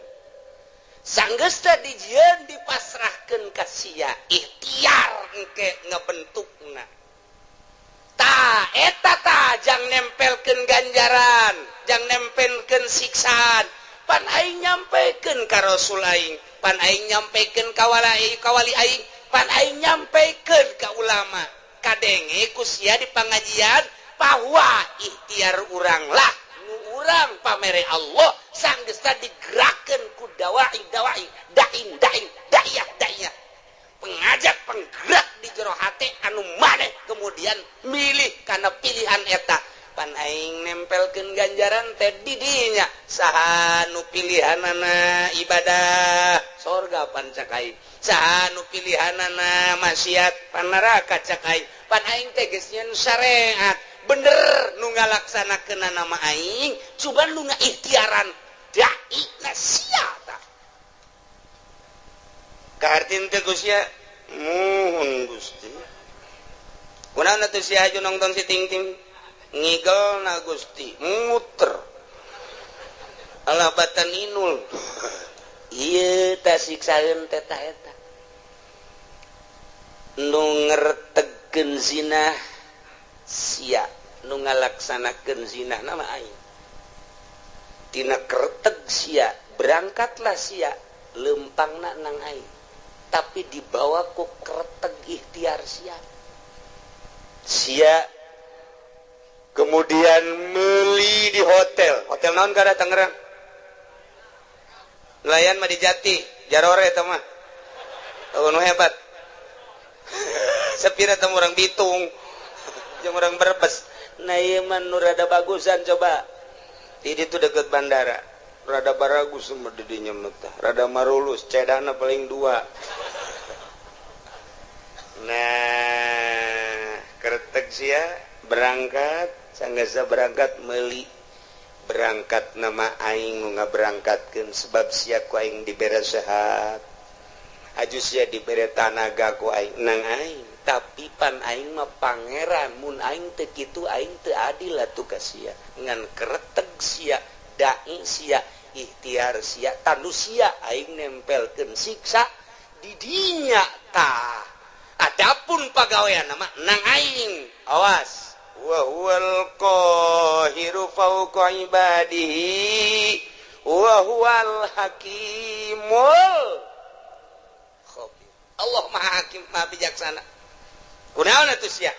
sanggeus teh dijieun dipasrahkeun ka sia ikhtiar engke ngebentukna tah eta tah jang nempelkeun ganjaran jang nempelkeun siksaan pan aing nyampekeun ka rasul aing pan aing nyampekeun ka wali aing pan aing nyampekeun ka ulama kadenge ku sia di pangajian bahwa ikhtiar urang lah nu urang pamere Allah sanggeus digerakkeun ku dawai dawai dain dain da'iyah da'iyah pengajak penggerak di jero hate anu maneh kemudian milih kana pilihan eta pan aing nempelkeun ganjaran teh di dinya saha nu pilihanana ibadah sorga pan cak aing saha nu pilihanana maksiat pan neraka cak aing pan aing teh geus nyeun syariat bener nu ngalaksanakeun nama aing cuman nu ngaikhtiaran dai na sia tah kahartin teh Gusti muhun Gusti kunaon atuh sia aju nongton si ting-ting ngigel na Gusti muter alah batan inul ieu tah siksaeun teh ta eta nu ngertegkeun zina sia Nu ngalaksanakeun zina nama aing. Tina kereteg sia, berangkatlah sia lempangna nang aing. Tapi dibawa ku kereteg ikhtiar sia. Sia kemudian meli di hotel. Hotel naon kada Tangerang? Nelayan mah di Jati, Jarore eta mah. Oh, nu hebat. Sepira teh urang Bitung. Jeung urang Brebes. Nah ieu mah nu rada bagusan coba. Di ditu deket bandara. Rada baragus mah di dinya mah teh. Rada marulus, cedana paling 2. Nah, kereteg sia berangkat, sanggasa berangkat meuli. Berangkat nama aing nu ngaberangkatkeun sebab sia ku aing dibere sehat. Aju sia dibere tanaga ku aing nang aing, tapi pan aing mah pangeran, mun aing teu kitu aing teu adil atuh ka sia. Ngan kereteg sia, dai sia, ikhtiar sia, tanu sia aing nempelkeun siksa di dinya tah. Adapun pagawean mah nang aing, awas. Wa huwal qahiru fawqa ibadihi wa huwal hakimul khabir. Allah Maha Hakim, Maha Bijaksana. Kunaon atuh sia?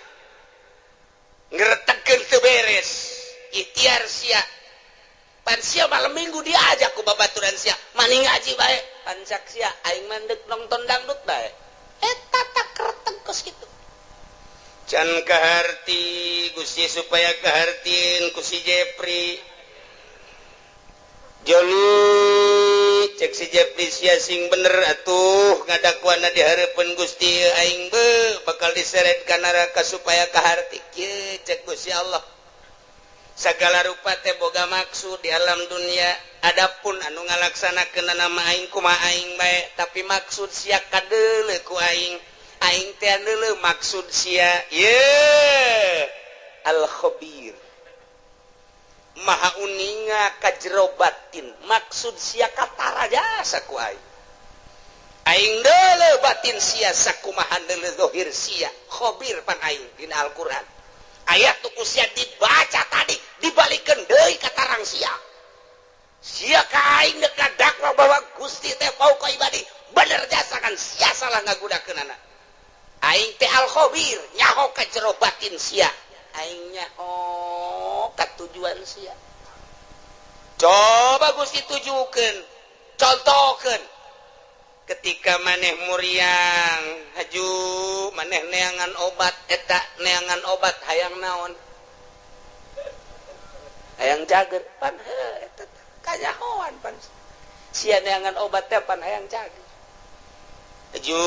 Ngretegkeun teu beres, ikhtiar sia. Pan sia malam minggu diajak ku babaturan sia, maning ngaji bae, pan cak sia aing mah deuk nonton dangdut bae. Eta tak kreteg kos kitu. Can kaharti Gusti supaya kahartin ku si Jepri. Joni cek si Jepri sia sing bener atuh ngadakuana di hareupeun Gusti aing be bakal diseret ka neraka supaya kaharti kieu cek Gusti Allah. Sagala rupa teh boga maksud di alam dunia. Adapun anu ngalaksanakeun nama aing kumaha aing bae, tapi maksud sia kadeuleu ku aing. Aing teh deuleu maksud sia. Ye Al Khabir. Maha uninga ka jero batin, maksud sia katara jasa ku aing. Aing deuleu batin sia sakumaha deuleu zahir sia. Khabir pan aing dina Al-Qur'an. Ayat tu ku sia dibaca tadi dibalikeun deui ka tarang sia. Sia ka aing deuk kadakwa bahwa Gusti teh fauqa ibadi. Bener jasa kan sia salah ngagunakeunana. Aing teh Al-Khabir nyaho ka jero batin sia. Aing nyaho ka tujuan sia. Coba Gusti tujukeun, contohkeun. Ketika maneh muriang, haju maneh neangan obat eta neangan obat hayang naon? Hayang cager pan heuh eta kanyahoan pan. Sia neangan obat teh pan hayang cager. Haju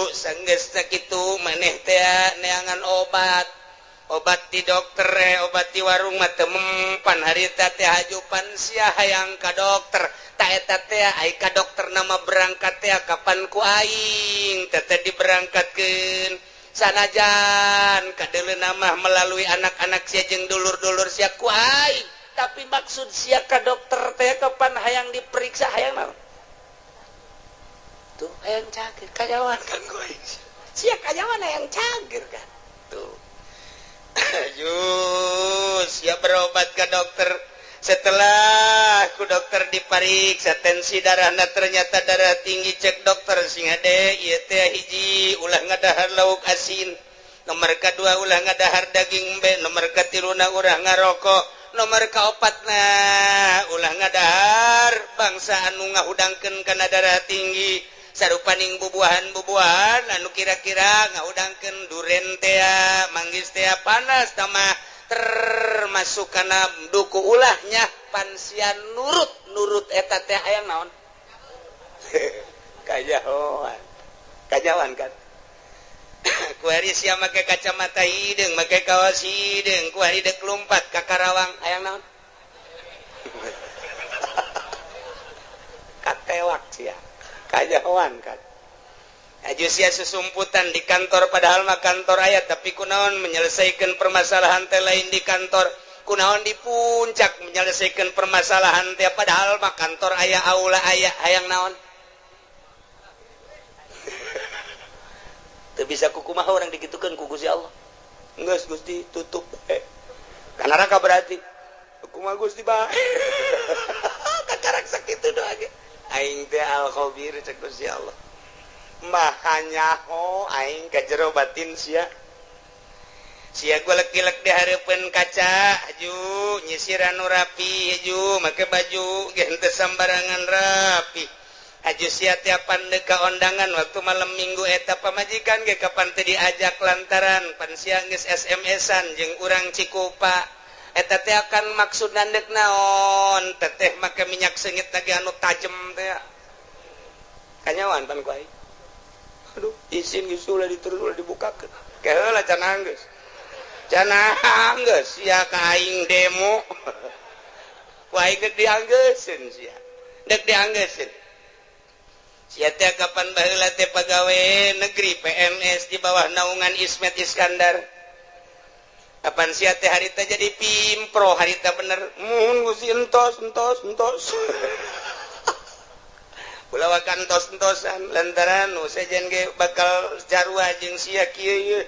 sanggeus sakitu maneh teh neangan obat. Obat di dokter, obat di warung mah teu mempan harita teh haju pan sia hayang ka dokter. Ta eta teh ai ka dokter nama berangkat teh kapan ku aing teh teh diberangkatkeun. Sanajan kadeuleu mah melalui anak-anak sia jeung dulur-dulur sia ku aing, tapi maksud sia ka dokter teh kapan hayang diperiksa hayang naon? Tuh hayang cager kanyawan kan ku aing. Sia kanyawan hayang cager kan. Tuh. Jus, ya berobat ke dokter. Setelah ku dokter dipariksa tensi darahna ternyata darah tinggi, cek dokter sing hade ieu teh hiji ulah ngadahar lauk asin, nomor kadua ulah ngadahar daging embe, nomor katiluna ulah ngarokok, nomor kaopatna ulah ngadahar bangsa anu ngahudangkeun kana darah tinggi. Sarupaning bubuahan-bubuahan anu kira-kira ngahudangkeun duren teh, manggis teh panas tamah termasuk kana duku ulahnya pansia nurut-nurut eta teh hayang naon? Kajahoan. Kajawan kan. Kuari sia make kacamata hideung, make kaos hideung, kuari deuk lumpat ka Karawang hayang naon? Katewak sia. Kajawan kan. Aju sia susumputan di kantor padahal mah kantor aya tapi kunaon menyelesaikan permasalahan teh lain di kantor, kunaon di puncak menyelesaikan permasalahan teh padahal mah kantor aya aula aya hayang naon? Teu bisa kukumaha orang dikitukeun ku Gusti Allah. Geus Gusti tutup ka neraka berarti. Kumaha Gusti bae? Kakarak sakitu doa ge. Aing teh al khabir cek Gusti Allah. Maha nyaho aing ka jero batin sia. Sia golek-gilek di hareupeun kaca, aju nyisiran nu rapi, aju make baju ge henteu sambarangan rapi. Aju sia tiapan deuk ka ondangan waktu malam minggu eta pamajikan ge kapan teu diajak lantaran pan sia geus SMS-an jeung urang Cikupa. Eta teh akan maksud dek naon teteh make minyak seungit lagi anu tajem teh kanyawan pan ku aing. Aduh isin geus ulah diterus ulah dibukakeun keheula can anggeus can anggeus sia ka aing demo ku aing dek dianggeuseun sia dek dianggeuseun sia teh kapan baheula teh pagawe negeri PNS di bawah naungan Ismet Iskandar. Kapan sia teh harita jadi pimpro harita bener mun Gusti entos entos entos ulah wakan entos entosan lantaran nu sejen ge bakal jarua jeung sia kieu ieu.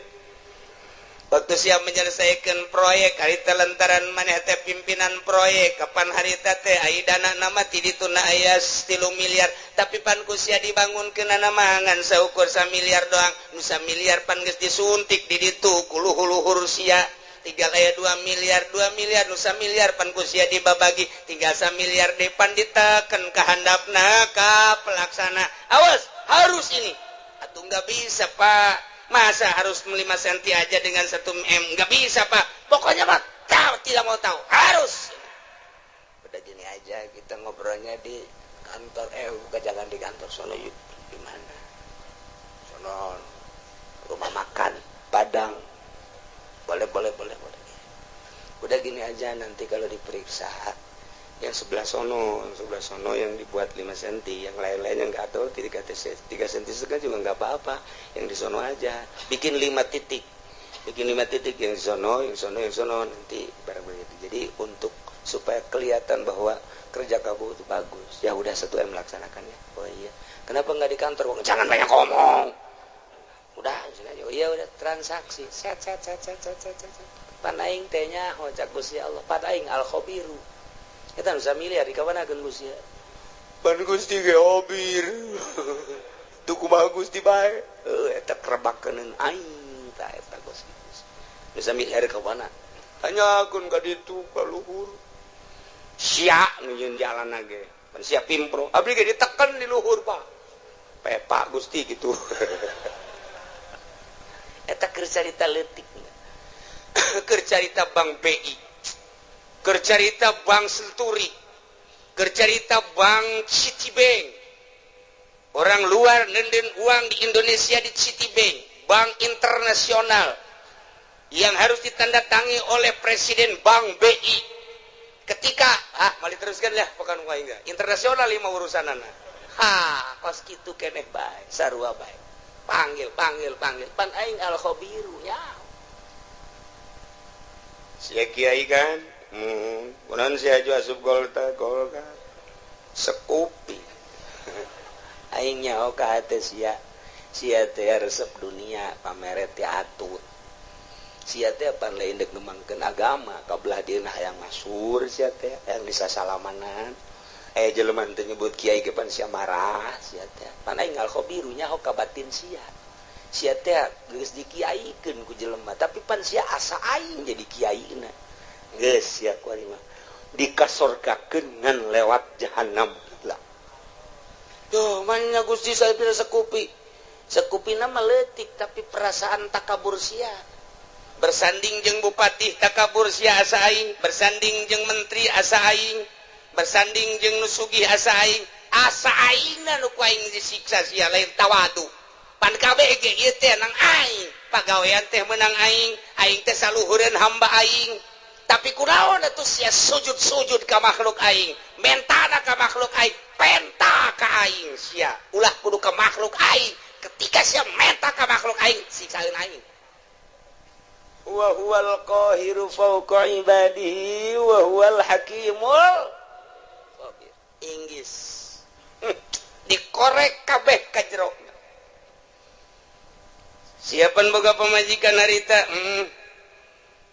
Waktu sia menyelesaikan proyek harita lantaran maneh teh pimpinan proyek kapan harita teh ai dana nama ti dituna aya 3 miliar tapi pan ku sia dibangunkeun mah ngan saukur 1 miliar doang nu 1 miliar pan geus disuntik di ditu ku luhur-luhur sia. Tinggal aya 2 miliar 2 miliar nu 1 miliar pan ku sia dibabagi tinggal 1 miliar depan diteken ka handapna ka pelaksana. Awas harus ini atuh nggak bisa Pak, masa harus 5 cm aja dengan 1 m nggak bisa Pak, pokoknya Pak tahu tidak mau tahu harus. Udah gini aja kita ngobrolnya di kantor, bukan jangan di kantor sono yuk di mana sono rumah makan Padang. Boleh boleh boleh boleh. Udah gini aja nanti kalau diperiksa yang sebelah sono yang dibuat 5 cm, yang lain-lain yang nggak tahu 3 cm setengah juga nggak apa-apa, yang di sono aja bikin 5 titik, bikin 5 titik yang di sono, yang sono, yang sono nanti barang begitu. Jadi untuk supaya kelihatan bahwa kerja kamu itu bagus. Ya udah 1 M melaksanakannya. Oh iya, kenapa nggak di kantor? Jangan banyak ngomong. Udah, oh iya udah transaksi. Set set set set set set set. Pan aing teh nyaho cak Gusti Allah, pan aing al khabiru. Eta nu samiliar di kawanakeun Gusti. Pan Gusti ge hobir. Tuh kumaha Gusti bae. Heuh eta kerebakeun aing tah eta Gusti. Nu samiliar kawana. Tanyakeun ka ditu ka luhur. Sia nu nyeun jalan ge. Pan sia pimpro. Abdi ge diteken di luhur, Pak. Pepak Gusti gitu. Eta keur carita leutik. Keur carita Bank BI. Keur carita Bank Senturi. Keur carita Bank Citibank. Orang luar nenden uang di Indonesia di Citibank, bank internasional yang harus ditandatangi oleh Presiden Bank BI. Ketika mali teruskan ya bukan aing internasional lima urusanana. Ha, kos kitu keneh bae, sarua bae. Panggil, panggil, panggil. Pan aing al khabiru nya. Sia kiai kan? Kunaon sia aju asup golta, golka. Sekupi. Aing nyaho ka hate sia. Sia teh resep dunia, pamere teh atut. Sia teh pan lain deuk ngembangkeun agama, kabelah dieuna hayang masyhur sia teh, hayang disasalamanan. Jelema teu nyebut kiai ge pan sia marah sia teh. Pan aing al khabiru nyaho ka batin sia. Sia teh geus dikiaikeun ku jelema, tapi pan sia asa aing jadi kiaina. Geus sia ku ari mah dikasorgakeun ngan lewat jahanam lah. Duh, manya Gusti saya pira sekupi. Sekupina mah leutik tapi perasaan takabur sia. Bersanding jeung bupati takabur sia asa aing, bersanding jeung menteri asa aing, bersanding jeung nu sugih asa aing, asa aingna nu ku aing disiksa sia lain tawadu. Pan kabeh ge ieu teh nang aing, pagawean teh meunang aing, aing teh saluhureun hamba aing. Tapi kunaon atuh sia sujud-sujud ka makhluk aing, mentana ka makhluk aing, penta ka aing sia. Ulah kudu ka makhluk aing. Ketika sia menta ka makhluk aing, siksaeun aing. Wa huwal qahiru fawqa ibadihi wa huwal hakimul khabir. Inggris. Dikorek kabeh ka jero. Siapan boga pamajikan harita?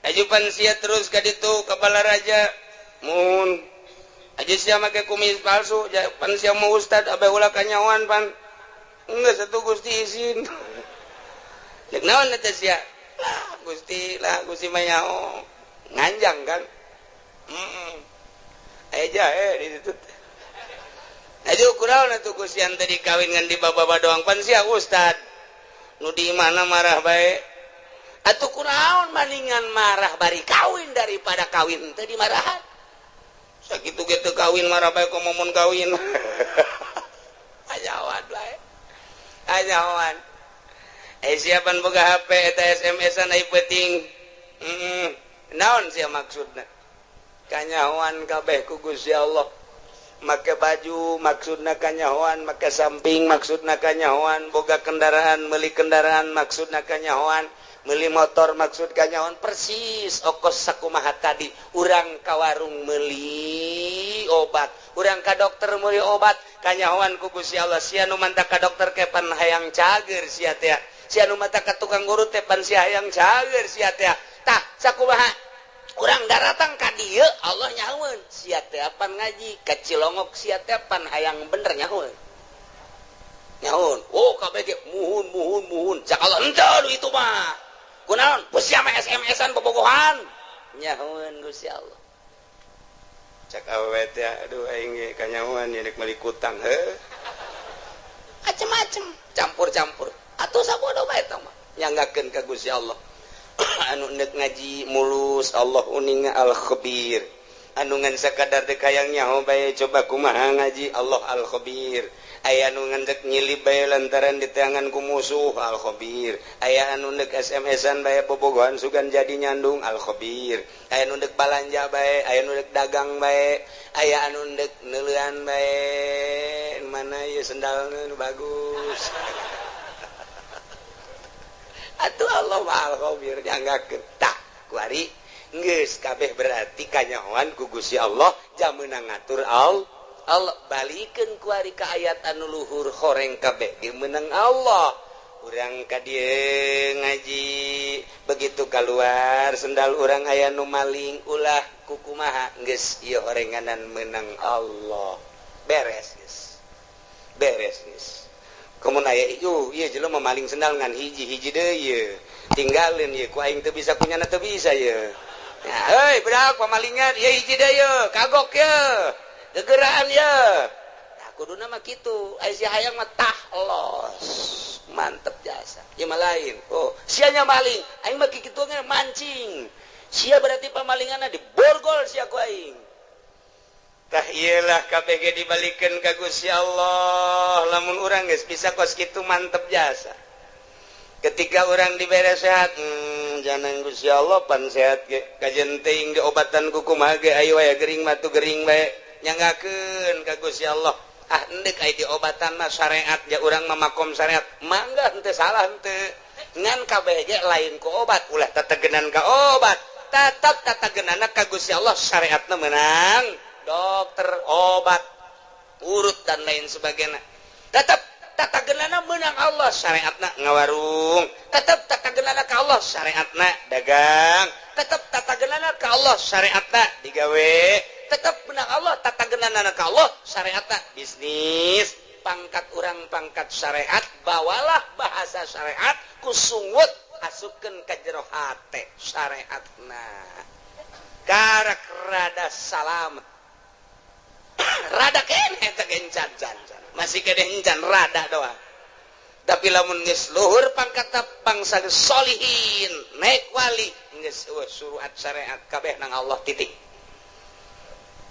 Ajupan sia terus ka ditu ka Balaraja mun aja sia make kumis palsu pan sia mau ustad abeh ulah kanyawan pan geus atuh Gusti izin. Cek naon eta sia? Lah Gusti mah nyaho nganjang kan. Heeh. Aya jahe di ditu. Aju kunaon atuh Gusti ante dikawin ngan di baba doang pan sia ustad. Nu di mana marah bae. Atuh kunaon maningan marah bari kawin daripada kawin teu dimarahan. Sakitu ge teu kawin marah bae komo mun kawin. Ajawan bae. Ajawan. Siapan boga HP eta SMS-an ai penting. Naon sia maksudna? Kanyahoan kabeh ku Gusti Allah. Make baju maksudna kanyahoan, make samping maksudna kanyahoan, boga kendaraan, meuli kendaraan maksudna kanyahoan, meuli motor maksud kanyahoan, persis okos sakumaha tadi. Urang ka warung meuli obat, urang ka dokter meuli obat, kanyahoan ku Gusti Allah. Sia nu manta ka dokter ke pan hayang cager sia teh. Sia nu manta ka tukang urut teh pan sia hayang cager sia teh. Tah sakumaha urang daratang ka dieu Allah nyahoeun sia teh pan ngaji ka Cilongok sia teh pan hayang bener nyahoeun. Nyahoeun. Oh kabeh ge muhun muhun muhun. Cak Allah henteu itu mah. Kunaon? Sia mah SMS-an bobogohan. Nyahoeun Gusti Allah. Cak awewe teh aduh aing ge kanyahoan ieu rek meuli kutang heuh. Macem-macem, campur-campur. Atuh sabodo bae eta mah nyanggakeun ka Gusti Allah. Anu nek ngaji mulus Allah uninga al-khabir. Anu ngan sakadar dek hayang nyaho bae coba kumaha ngaji Allah al-khabir. Aya anu ngan dek nyilib bae lantaran diteangan ku musuh al-khabir. Aya anu nek SMS-an bae bobogohan sugan jadi nyandung al-khabir. Aya anu dek balanja bae, aya anu dek dagang bae, aya anu dek neuleuan bae, mana ieu sendalna nu bagus. Atuh Allah al-khabir dianggakeun. Tah kuari geus kabeh berarti kanyahoan ku Gusti Allah jam meunang ngatur Allah. Balikeun kuari ka ayat anu luhur horeng kabeh ge meunang Allah. Urang ka dieu ngaji begitu keluar sendal urang aya nu maling ulah kukumaha geus ieu horenganan meunang Allah. Beres geus. Beres geus. Komun aya ieu ieu jelema maling sendal ngan hiji-hiji deui ieu. Tinggalin ieu ku aing teu bisa kunyana teu bisa ieu. Nah, heuy budak pamalingan ieu hiji deui ieu, kagok ieu. Gegeraan ieu. Tah kuduna mah kitu, aya si hayang mah tah los. Mantep jasa. Ieu mah lain. Oh, sia nya maling, aing mah kitu ge mancing. Sia berarti pamalinganna diborgol sia ku aing. Tah iyalah KBG dibalikeun ka Gusti Allah. Lamun urang geus bisa kos kitu mantep jasa. Ketika urang dibere sehat, jangan Gusti Allah pan sehat ge. Kajen teuing diobatan ku kumaha ge ayo aya gering mah tu gering bae. Nyanggakeun ka Gusti Allah. Ah endek aya diobatan mah syariat ja urang mah makom syariat. Mangga henteu salah henteu. Ngan kabeh ge lain ku obat, ulah tetegenan ka obat. Tetep tatagenana ka Gusti Allah syariatna meunang. Dokter, obat, urut dan lain sebagainya. Tetap tatagenana menang Allah syariatna ngawarung. Tetap tatagenana ka Allah syariatna dagang. Tetap tatagenana ka Allah syariatna digawe. Tetap menang Allah tatagenana ka Allah syariatna bisnis. Pangkat urang pangkat syariat, bawalah bahasa syariat kusungut asupkeun ka jero hate syariatna. Karak rada salamet. Rada keneh teh encan can masih keneh encan rada doang. Tapi lamun geus luhur pangkat bangsa solihin naik wali geus suruhat syariat kabeh nang Allah titik.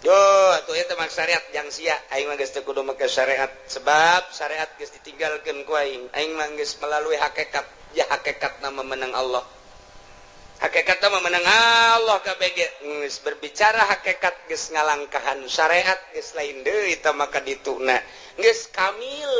Yo atuh eta mah syariat jang sia aing mah geus teu kudu make syariat sebab syariat geus ditinggalkeun ku aing. Aing mah geus melalui hakikat ya hakikatna memenang Allah. Hakikatna memenang Allah kabeh geus berbicara hakikat geus ngalangkahan syariat geus lain deui tah maka dituna geus kamil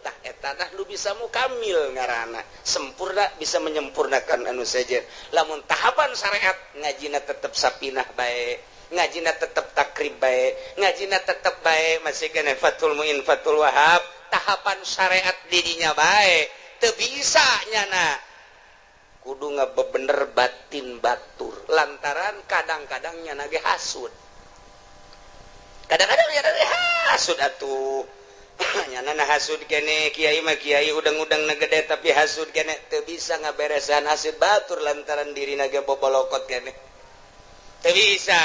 tah eta tah nu bisa mukamil ngaranna sempurna bisa menyempurnakan anu sejen. Lamun tahapan syariat ngajina tetep sapinah bae, ngajina tetep takrib bae, ngajina tetep bae masih keneh Fathul Muin Fathul Wahab tahapan syariat didinya bae teu bisa nyana Kudu ngabebener batin batur lantaran kadang-kadang nyana ge hasud, kadang-kadang nyana ge hasud atuh. Nyana na hasud kene, kiai mah kiai udang-udang na gede tapi hasud kene, teu bisa ngaberesan hasud batur lantaran dirina ge bobolokot kene. Teu bisa,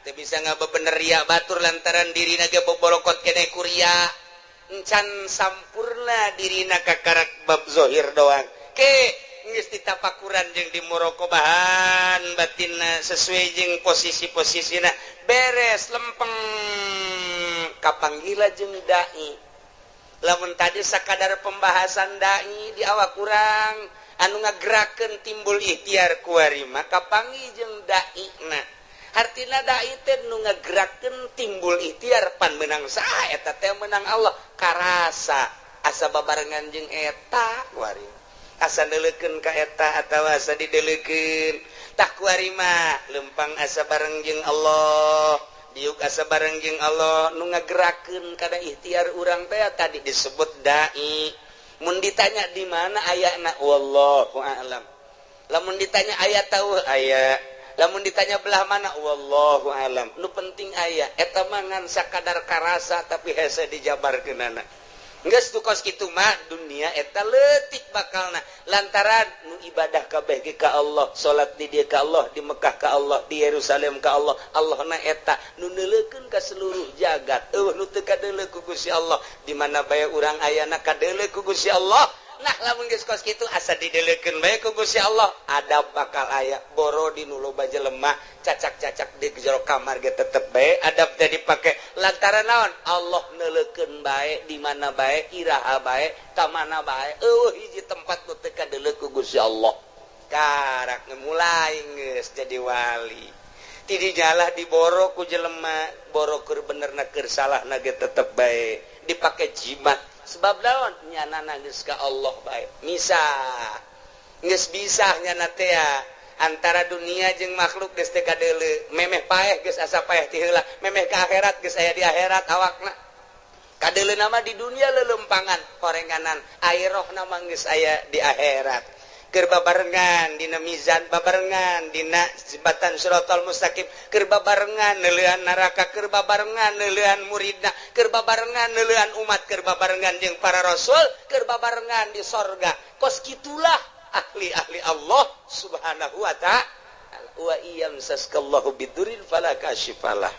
teu bisa ngabebener ria batur lantaran dirina ge bobolokot kene ku ria. Encan sampurna dirina kakarak bab zohir doang. Ke geus ditapakuran jeung dimuroqobahan batinna sesuai jeung posisi-posisina beres lempeng kapanggila jeung dai. Lamun tadi sakadar pembahasan dai di awak kurang anu ngagerakeun timbul ikhtiar kuari mah kapanggih jeung daina. Hartina dai teh nu ngagerakeun timbul ikhtiar pan meunang saha eta teh meunang Allah karasa asa babarengan jeung eta kuari. Asa neuleukeun ka eta atawa asa dideulekeun tah kuari mah lempang asa bareng jeung Allah, diuk asa bareng jeung Allah nu ngagerakeun kana ikhtiar urang teh tadi disebut dai. Mun ditanya di mana ayana wallahu a'lam. Lamun ditanya aya tahu aya, lamun ditanya belah mana wallahu a'lam. Nu penting aya eta mah ngan sakadar karasa tapi hese dijabarkeunana. Geus tu kos kitu mah dunia eta leutik bakalna lantaran nu ibadah kabeh ge ka Allah, salat di dieu ka Allah, di Mekah ka Allah, di Yerusalem ka Allah. Allahna eta nu neuleukeun ka seluruh jagat. Eueuh nu teu kadeuleu ku Gusti Allah, di mana bae urang ayana kadeuleu ku Gusti Allah. Nah lamun geus kos kitu asa dideleukeun bae ku Gusti Allah, adab bakal aya. Boro di nu loba jelema cacak-cacak di jero kamar ge tetep bae adab teh dipake lantaran naon? Allah neuleukeun bae di mana bae, iraha bae, ka mana bae. Eueuh hiji tempat nu teu kadeuleu ku Gusti Allah. Karak mulai geus jadi wali. Ti dijalah diboro ku jelema, boro keur benerna keur salahna ge tetep bae dipake jimat. Sebab naon? Nyana geus ka Allah bae. Misah. Geus bisa nyana teh antara dunia jeung makhluk geus teu kadeuleu. Memeh paeh geus asa paeh ti heula, memeh ka akhirat geus aya di akhirat awakna. Kadeuleu mah di dunia lelempangan, horenganan, airohna mah geus aya di akhirat. Keur babarengan dina mizan, babarengan dina jembatan Shiratal Mustaqim, keur babarengan neuleuan neraka, keur babarengan neuleuan muridna, keur babarengan neuleuan umat, keur babarengan jeung para rasul, keur babarengan di sorga. Kos kitulah ahli-ahli Allah Subhanahu wa ta'ala. Wa iyam saskallahu bidurin fala kashifalah.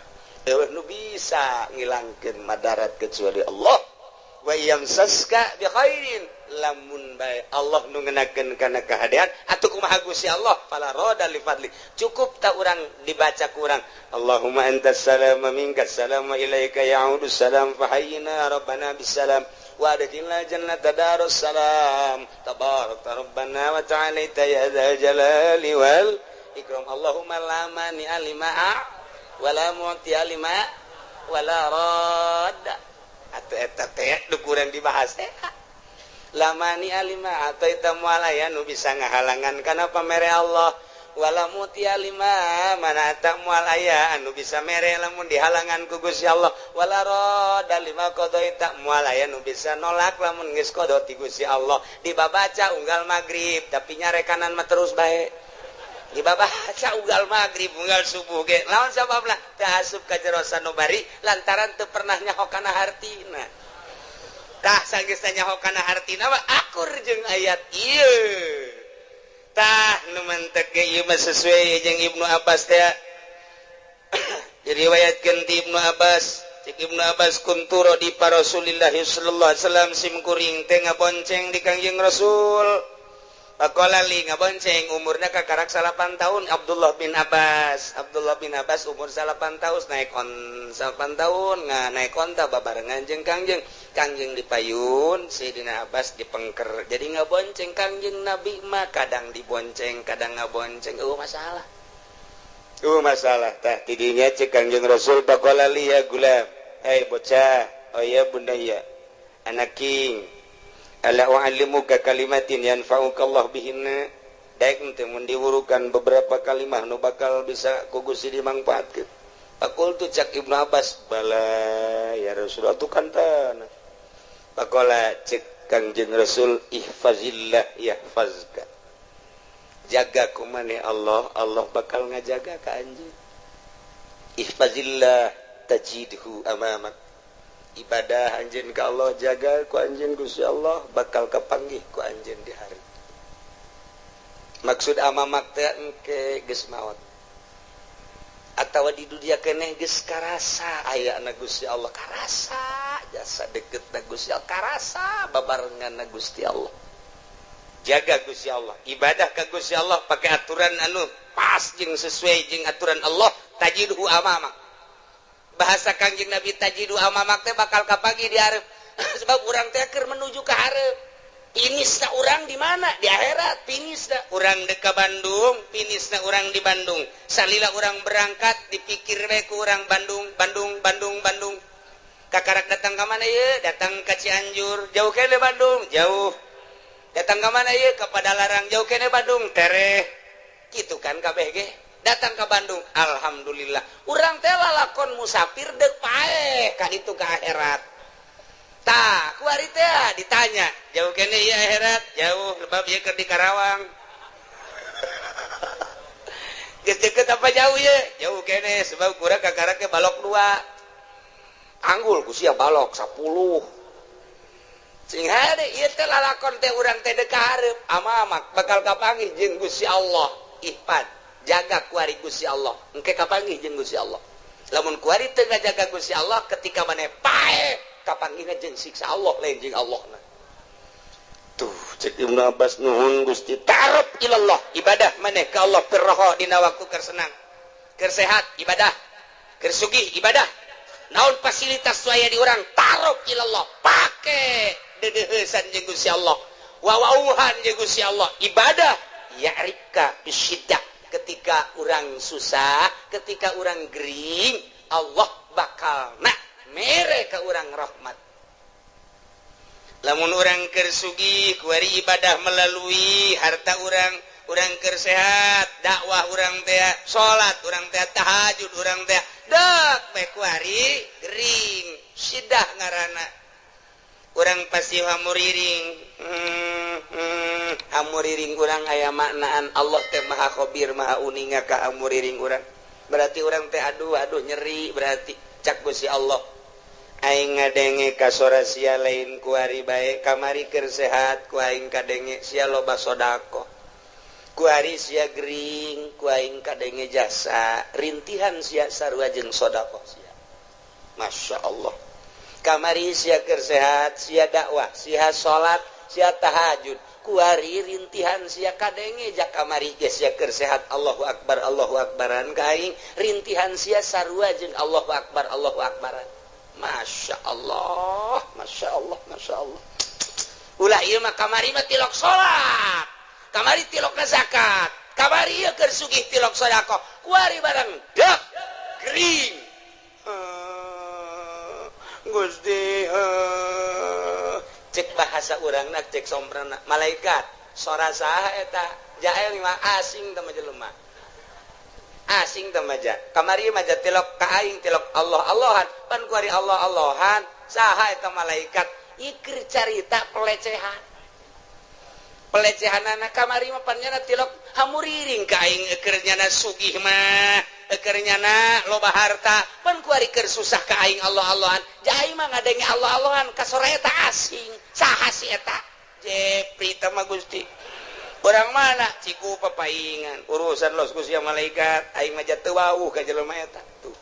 Eueuh nu bisa ngilangkeun madarat kecuali Allah. Wa iyam saska bi khairin, lamun bae Allah nu ngenakeun kana kahadean atuh kumaha Gusti Allah fala rada li fadli. Cukup tak urang dibaca ku urang Allahumma antas salam wa minkas salam wa ilaika ya'udus salam fahayyina rabbana bisalam wa adkhilna jannata darus salam tabarakta rabbana wa ta'alaita ya dzal jalali wal ikram. Allahumma la mani alima wa la mu'ti alima wa la radda. Atuh eta teh nu kurang dibahas teh lamani alima atau eta moal aya nu bisa ngahalangan kana pamere Allah, wala muti alima mana eta moal aya anu bisa mere lamun dihalangan ku Gusti Allah, wala rada lima qadaita moal aya nu bisa nolak lamun geus qada ti Gusti Allah. Dibabaca unggal magrib tapi nyarekanan mah terus bae. Dibabaca unggal magrib unggal subuh ge lawan sababna teu asup ka jero sanubari lantaran teu pernah nyaho kana hartina. Tah sanggeus nyaho kana hartina mah akur jeung ayat ieu. Tah nu mentek ge ieu mah sesuai jeung Ibnu Abbas teh. Diriwayatkeun ti Ibnu Abbas, cek Ibnu Abbas kunturo di para Rasulillah sallallahu alaihi wasallam sim kuring teh ngabonceng di Kangjeng Rasul. Pakola li ngabonceng umurna kakarak 8 tahun Abdullah bin Abbas. Abdullah bin Abbas umur 8 tahun naik on 8 tahun naik onta babarengan jeung Kangjeng. Kangjeng dipayun, Sayyidina Abbas dipengker. Jadi ngabonceng Kangjeng Nabi mah kadang dibonceng, kadang ngabonceng. Eueuh masalah. Eueuh masalah tah tidinya cek Kangjeng Rasul pakola li ya gulam. Hei bocah, oh ya bunda ya. Anaking ala u'allimuka kalimatin yanfa'uka Allah bihinna. Daek teh mun diwurukan beberapa kalimah nu bakal bisa ku Gusti dimangfaatkeun. Faqultu cak Ibnu Abbas, bala ya Rasulullah tu kan tanah. Faqala cek Kangjeng Rasul ihfazillah yahfazka. Jaga ku maneh Allah, Allah bakal ngajaga ka anjeun. Ihfazillah tajidhu amamak. Ibadah anjeun ka Allah jaga ku anjeun Gusti Allah bakal kapanggih ku anjeun di hari. Maksud amamak teh engke geus maot. Atawa di dunia keneh geus karasa aya na Gusti Allah, karasa jasa deket na Gusti Allah, karasa babarengan na Gusti Allah. Jaga Gusti Allah, ibadah ka Gusti Allah pakai aturan anu pas jeung sesuai jeung aturan Allah, tajidhu amamak. Bahasa Kangjeng Nabi tajidu amamak teh bakal kapanggih di hareup. Sebab urang teh keur menuju ka hareup. Finisna urang di mana? Di akhirat. Finisna urang dek ka Bandung, finisna urang di Bandung. Salila urang berangkat dipikir we ku urang Bandung, Bandung, Bandung, Bandung. Kakarak datang ka mana ieu? Datang ka Cianjur, jauh keneh Bandung, jauh. Datang ke mana ieu? Ka Padalarang, jauh keneh Bandung, tereh. Gitu kan kabeh ge. Datang ke Bandung, alhamdulillah. Urang teh lalakon musafir deuk paeh ka ditu ka akhirat. Tah, kuari teh ditanya, jauh keneh ieu akhirat? Jauh, sebab ieu keur di Karawang. Geus deukeut apa jauh ieu? Jauh keneh sebab kurang kakarak ge balok 2. Anggul ku sia balok 10. Sing hade ieu teh lalakon teh urang teh deuk ka hareup amamak bakal kapanggih jeung Gusti Allah. Ihfad, jaga kuari Gusti Allah, engke kapanggih jeung Gusti Allah. Lamun kuari teu ngajaga Gusti Allah ketika maneh paeh kapanggihna jeung siksa Allah lain jeung Allahna. Tuh cek Ibnu Abbas nuhun Gusti ta'aruf ilallah, ibadah maneh ka Allah firroho dina waktu keur senang, keur sehat ibadah, keur sugih ibadah. Naon fasilitas aya di urang ta'aruf ilallah, pake dedeheusan jeung Gusti Allah, wawauhan jeung Gusti Allah, ibadah ya'rifka bisyiddah. Ketika urang susah, ketika urang gering, Allah bakal nak mere ka urang rahmat. Lamun urang keur sugih kuari ibadah melalui harta urang, urang keur sehat, dakwah urang teh, salat urang teh, tahajud urang teh, dek bae kuari gering, sidah ngaranna. Urang pasti hamuriring. Hamuriring urang aya maknaan Allah teh maha khabir, maha uninga ka hamuriring urang. Berarti urang teh aduh aduh nyeri berarti cak Gusti Allah. Aing ngadenge ka sora sia lain kuari bae, kamari keur sehat ku aing kadenge sia loba sedekah. Kuari sia gering ku aing kadenge jasa, rintihan sia sarua jeung sedekah sia. Masya Allah. Kamari sia keur sehat, sia dakwah, sia salat, sia tahajud. Kuari rintihan sia kadenge jak kamari ge sia keur sehat Allahu akbar Allahu akbaran ka aing, rintihan sia sarua jeung Allahu akbar Allahu akbaran. Masya Allah, Masya Allah, Masya Allah. Ulah ieu mah kamari mah tilok salat, kamari tilok zakat, kamari ieu keur sugih tilok sedekah, kuari barang dek gering. Gusti, cek bahasa urangna cek somprana malaikat sora saha eta jael mah asing teh mah jelema. Asing teh mah ja. Kamari mah ja tilok ka aing tilok Allah Allahan, pan kuari Allah Allahan, saha eta malaikat ieu carita pelecehan. Pelecehanana kamari mah pan nyana tilok hamuriring ka aing keur nyana sugih mah, keur nyana loba harta, pan kuari keur susah ka aing Allah Allahan. Jai mah ngadenge Allah Allahan ka sora eta asing, saha si eta? Jepri teh mah Gusti. Urang mana? Ciku papaingan. Urusan los Gusti malaikat, aing mah teu wawuh ka jelema eta. Tuh.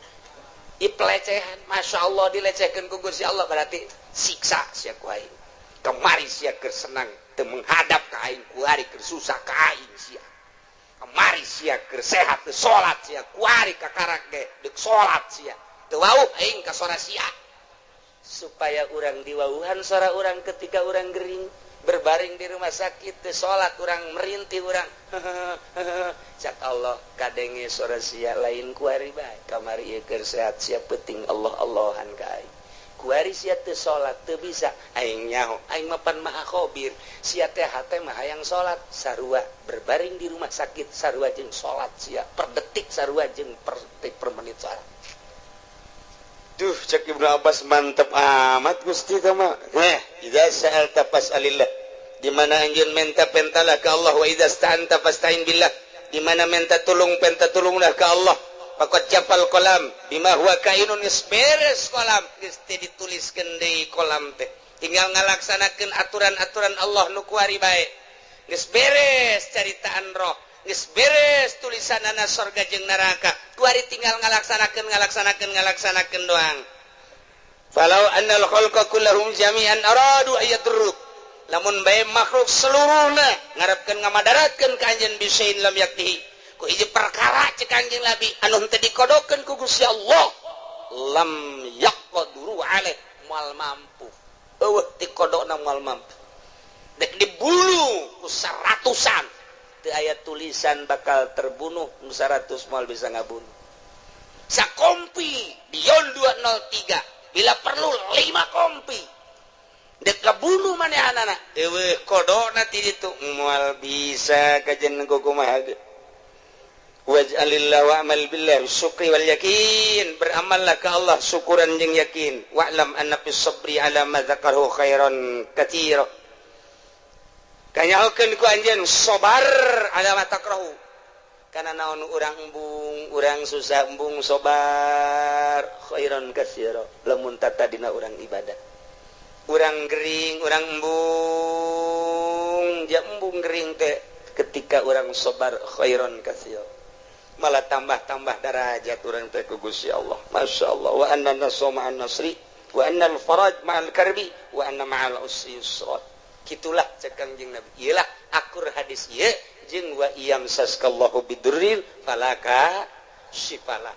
I pelecehan, Masya Allah dilecehkeun ku Gusti Allah berarti siksa sia ku aing. Kamari sia keur senang teu menghadap ka aing, kuari keur susah ka aing sia. Kamari sia keur sehat teu salat sia, kuari kakarak ge deuk salat sia. Teu wawuh aing ka sora sia. Supaya urang diwawuhan sora urang ketika urang gering, berbaring di rumah sakit teu salat urang merintih urang. Cak Allah kadenge sora sia lain kuari bae, kamari ieu keur sehat sia penting Allah Allahan ka aing. Kuari sia teu salat teu bisa aing nyaho, aing mah pan maha khabir, sia teh hate mah hayang salat sarua berbaring di rumah sakit sarua jeung salat sia per detik sarua jeung per detik per menit salat. Duh cek Ibnu Abbas mantep amat Gusti teh mah. Idza sa'alta fas'alillah. Di mana anjeun menta pentalah ka Allah, wa idza sta'anta fasta'in billah. Di mana menta tulung penta tulunglah ka Allah. Faqad jafal qalam bima huwa kainun, geus beres kolam, geus teu dituliskeun deui kolam teh. Tinggal ngalaksanakeun aturan-aturan Allah nu kuari bae. Geus beres caritaan roh, geus beres tulisanana sorga jeung neraka. Kuari tinggal ngalaksanakeun ngalaksanakeun ngalaksanakeun doang. Falau annal khalqa kullahum jami'an aradu ayadurruk, lamun bae makhluk seluruhna ngarepkeun ngamadaratkeun ka anjeun bisain lam yaktihi ku hiji perkara cek Kanjeng Nabi anu henteu dikodokeun ku Gusti Allah, lam yaqduru alaih, moal mampu. Eueuh dikodokna moal mampu. Dek dibulu ku seratusan teu aya tulisan bakal terbunuh, nu 100 moal bisa ngabunuh. Sakompi Dion 203, bila perlu 5 kompi dek kabunuh manehanana, eueuh kodokna ti ditu moal bisa kajen kumaha ge. Waj'alillah wa'mal billah syukri wal yakin, beramallah ke Allah syukuran jeung yakin. Wa'lam anna fis sabri ala ma dzakarahu khairan katsira, kanyahokeun ku anjeun sabar ala ma takrahu, kana naon urang embung, urang susah embung sabar khairan katsira. Lamun tatadina urang ibadah, urang gering, urang embung, ja embung gering teh ketika urang sabar khairan katsira, malah tambah-tambah darajat urang teh ku Gusti Allah. Masya Allah. Wa anna nasra ma'an nasri wa anna al-faraj ma'al karbi wa anna ma'al usri yusra. Kitulah cek Kangjeng Nabi. Iyalah akur hadis ieu jeung wa iyam saskallahu bidurrin falaka syifala.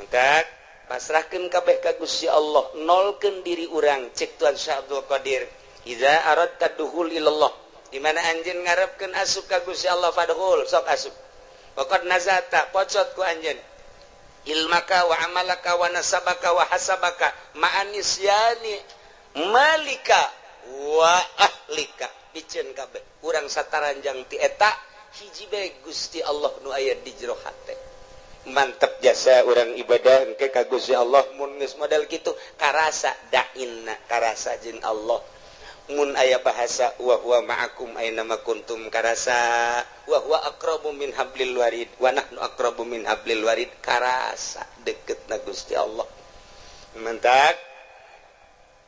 Mentak pasrahkeun kabeh ka Gusti Allah, nolkeun diri urang cek Tuan Syekh Abdul Qadir. Iza aradta dukhul ilallah, di mana anjeun ngarepkeun asup ka Gusti Allah, fadkhul, sok asup. Waqad nazata, pocot ku anjeun ilmaka wa amalaka wa nasabaka wa hasabaka ma'anisyani malika wa ahlika, piceun kabeh urang sataranjang ti eta hiji bae Gusti Allah nu aya di jero hate. Mantep jasa urang ibadah engke ka Gusti Allah mun geus model kitu karasa dainna, karasa jeung Allah. Mun aya bahasa wa huwa ma'akum aina ma kuntum karasa, wa huwa aqrabu min hablil warid wa nahnu aqrabu min hablil warid, karasa deketna Gusti Allah. Mentak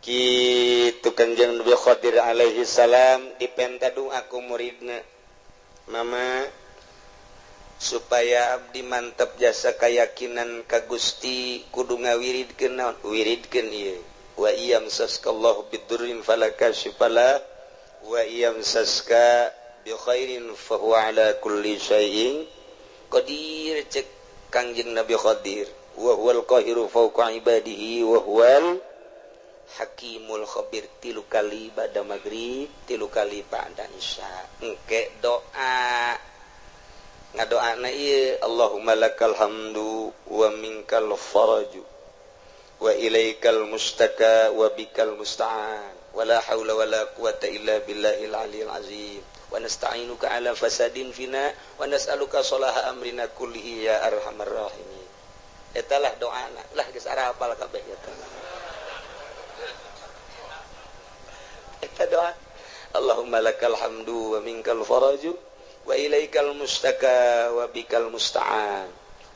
kitu Kanjeng Nabi Khadir alaihi salam dipenta doa ku muridna, mama supaya abdi mantep jasa keyakinan ka Gusti kudu ngawiridkeun naon, wiridkeun ieu wa iyam saskallahu bidurrin falaka syifala wa iyam saska bi khairin fa huwa ala kulli syai'in qadir. Cek Kangjeng Nabi Khadir, wa huwal qahiru fawqa ibadihi wa huwal hakimul khabir. 3 kali ba'da maghrib, 3 kali ba'da isya. Engke doa ngadoana ieu Allahumma lakal hamdu wa minkal faraju wa ilaikal mustaka wa bikal musta'an wa la haula wa la quwata illa billahil aliyil azim wa nasta'inuka ala fasadin fina wa nas'aluka salaha amrina kullihi ya arhamar rahimin. Eta lah doana lah geus arapal kabeh eta. Eta doa Allahumma lakal hamdu wa minkal faraju wa ilaikal mustaka wa bikal musta'an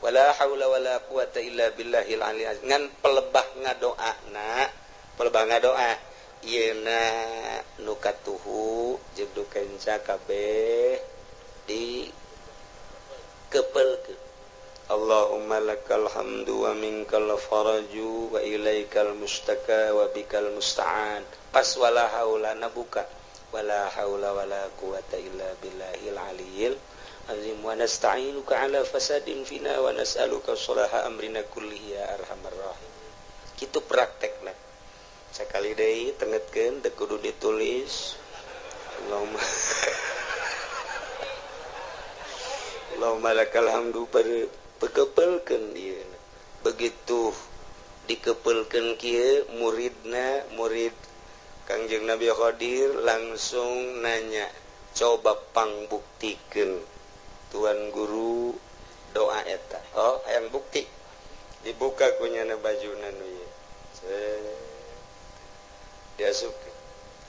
wala haula wala quwata illa billahil aliyil azim. Ngan pelebah ngadoana, pelebah ngadoa ieuna nu katuhu jeung nu kenca kabeh di kepelkeun. Allahumma lakal hamdu wa minkal faraju wa ilaikal mustaka wa bikal musta'an. Pas wala haula nabuka wala haula wala quwata illa billahil aliyil azim wa nasta'inuka ala fasadin fina wa nas'aluka salaha amrina kullihi ya arhamar rahimin. Kitu praktekna. Sakali deui tengetkeun teu kudu ditulis. Allahumma Allahumma lakal hamdu pekepelkeun ieu. Begitu dikepelkeun kieu muridna, murid Kangjeng Nabi Khadir langsung nanya, coba pangbuktikeun Tuan Guru doa eta. Oh, hayang bukti. Dibuka kunyana bajuna nu ieu. Diasupkeun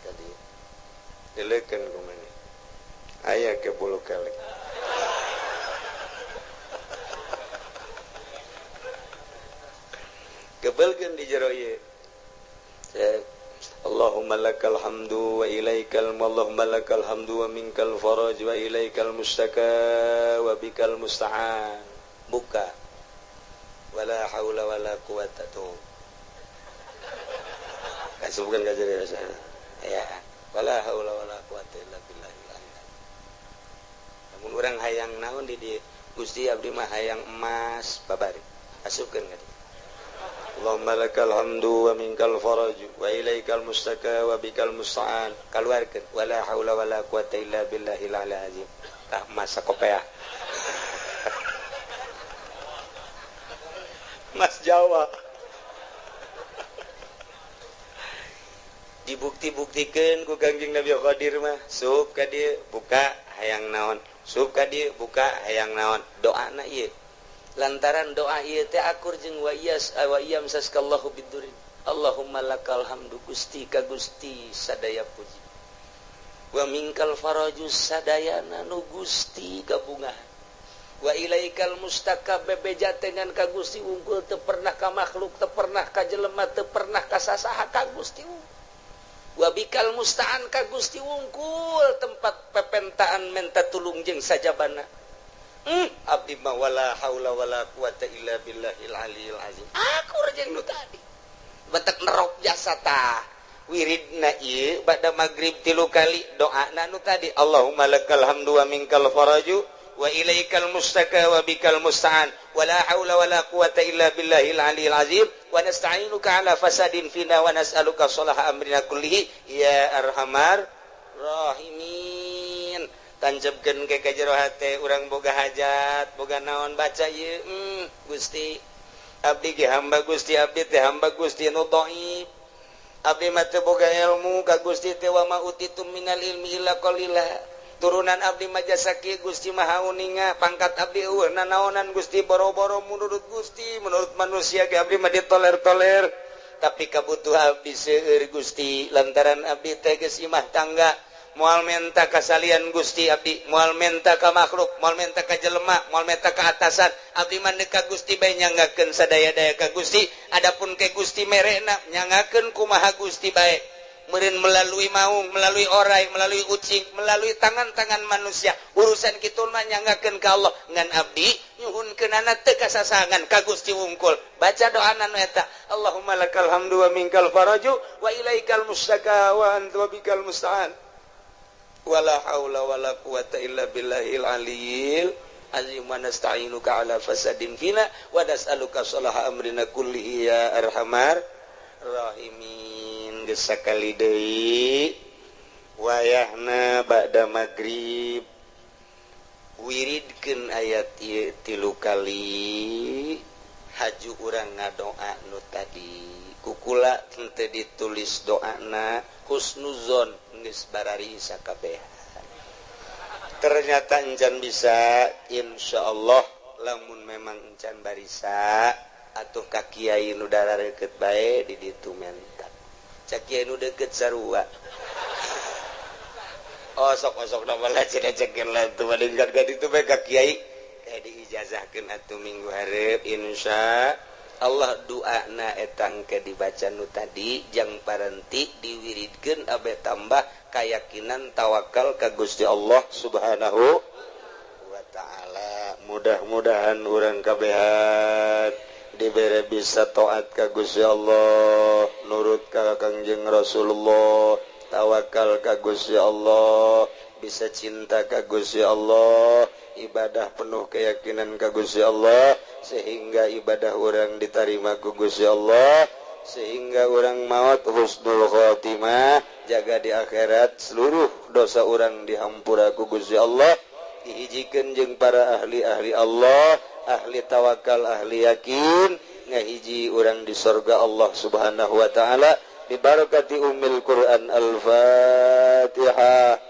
ka dieu. Dileukeun ku maneh aya ke bulu kelek. Kebelkeun di jero ieu. Allahumma lakal hamdu wa ilaikal Allahumma lakal hamdu wa minkal faraj wa ilaikal mustaka wa bikal musta'an. Buka. Wala haula wala quwata tuh. Kasubkeun ka jero ya. Wala haula wala quwata illa billahil azim. Lamun urang hayang naon di dieu? Gusti abdi mah hayang emas babari. Asupkeun ka dieu. Allahumma lakal hamdu wa minkal faraj wa ilaikal mustaka wa bikal musta'an. Kaluarkeun wala haula wala quwata illa billahil azim. Tah masa kopeah. Mas Jawa. Dibukti-buktikeun ku Kangjeng Nabi Qadir mah, sup ka dieu buka hayang naon, sup ka dieu buka hayang naon. Doana ieu. Lantaran doa ieu teh akur jeung wa iyas wa iyam saskallahu bidurin. Allahumma lakal hamdu Gusti ka Gusti sadaya puji. Wa minkal faraju sadayana nu Gusti kabungahan. Wa ilaikal mustaka bebeja dengan ka Gusti unggul teu pernah ka makhluk, teu pernah ka jelema, teu pernah ka sasaha ka Gusti unggul. Wa bikal musta'an ka Gusti unggul tempat pepentaan menta tulung jeung sajabana. Abdi mah wala haula wala quwata illa billahil aliyil azim. Akur jeung nu tadi. Batek nerok jasa tah. Wiridna ieu bada magrib 3 kali doana nu tadi. Allahumma lakal hamdu wa minkal faraju wa ilaikal mustaka wa bikal musta'an wala haula wala quwata illa billahil aliyil azim wa nasta'inuka ala fasadin fina wa nas'aluka salaha amrina kullihi ya arhamar rahimin. Tanjebkeun ke ka jero hate urang boga hajat boga naon baca ieu. Gusti abdi ge hamba Gusti, abdi teh hamba Gusti nu dhaif, abdi mah teu boga ilmu ka Gusti teh wa ma utitum minal ilmi illa qalila. Turunan abdi mah jasa kieu Gusti maha uninga, pangkat abdi eueuh nanaonan Gusti, boro-boro menurut Gusti, menurut manusia ge abdi mah ditoler-toler, tapi kabutuh abdi seueur Gusti lantaran abdi teh geus imah tangga. Moal menta kasalian Gusti abdi, moal menta ka makhluk, moal menta ka jelema, moal menta ka atasan, abdi mah ka Gusti bae nyanggakeun sadaya-daya ka Gusti. Adapun ke Gusti merena nyanggakeun kumaha Gusti bae, meureun melalui maung, melalui orai, melalui ucing, melalui tangan-tangan manusia. Urusan kitu mah nyanggakeun ka Allah. Ngan abdi nyuhunkeunana teu kasasangan ka Gusti wungkul. Baca doana nu eta, Allahumma lakal hamdu wa minkal faraju wa ilaikal mustaka wa anta bikal musta'an. Wala haula wala quwata illa billahil aliyil azim wa nasta'inuka ala fasadin fina wa nas'aluka salaha amrina kullihi ya arhamar rahimin. Geus sakali deui wayahna ba'da magrib wiridkeun ayat ieu 3 kali haju urang ngadoa nu tadi. Kukula teu ditulis doana husnuzon geus barari sakabehan. Ternyata encan bisa, insyaallah lamun memang encan barisa atuh ka kiai nu dararekeut bae di ditu menta. Cak kiai nu deukeut sarua. Osok-osok na malah cenah cekeun lah tuh badengkan ka ditu bae ka kiai kayak diijazahkeun atuh minggu hareup insya Allah. Doana eta engke dibaca nu tadi jang parenti diwiridkeun abe tambah keyakinan tawakal ka Gusti Allah Subhanahu wa taala. Mudah-mudahan urang kabehan dibere bisa taat ka Gusti Allah, nurut ka Kangjeng Rasulullah, tawakal ka Gusti Allah, bisa cinta ka Gusti Allah, ibadah penuh keyakinan ka Gusti Allah, sehingga ibadah orang diterima ku Gusti Allah, sehingga orang maut husnul khotimah, jaga di akhirat seluruh dosa orang dihampura ku Gusti Allah, dihijikeun jeung para ahli-ahli Allah, ahli tawakal, ahli yakin, ngahiji orang di surga Allah Subhanahu wa taala. Bibarakati ummil Quran. Al-Fatihah.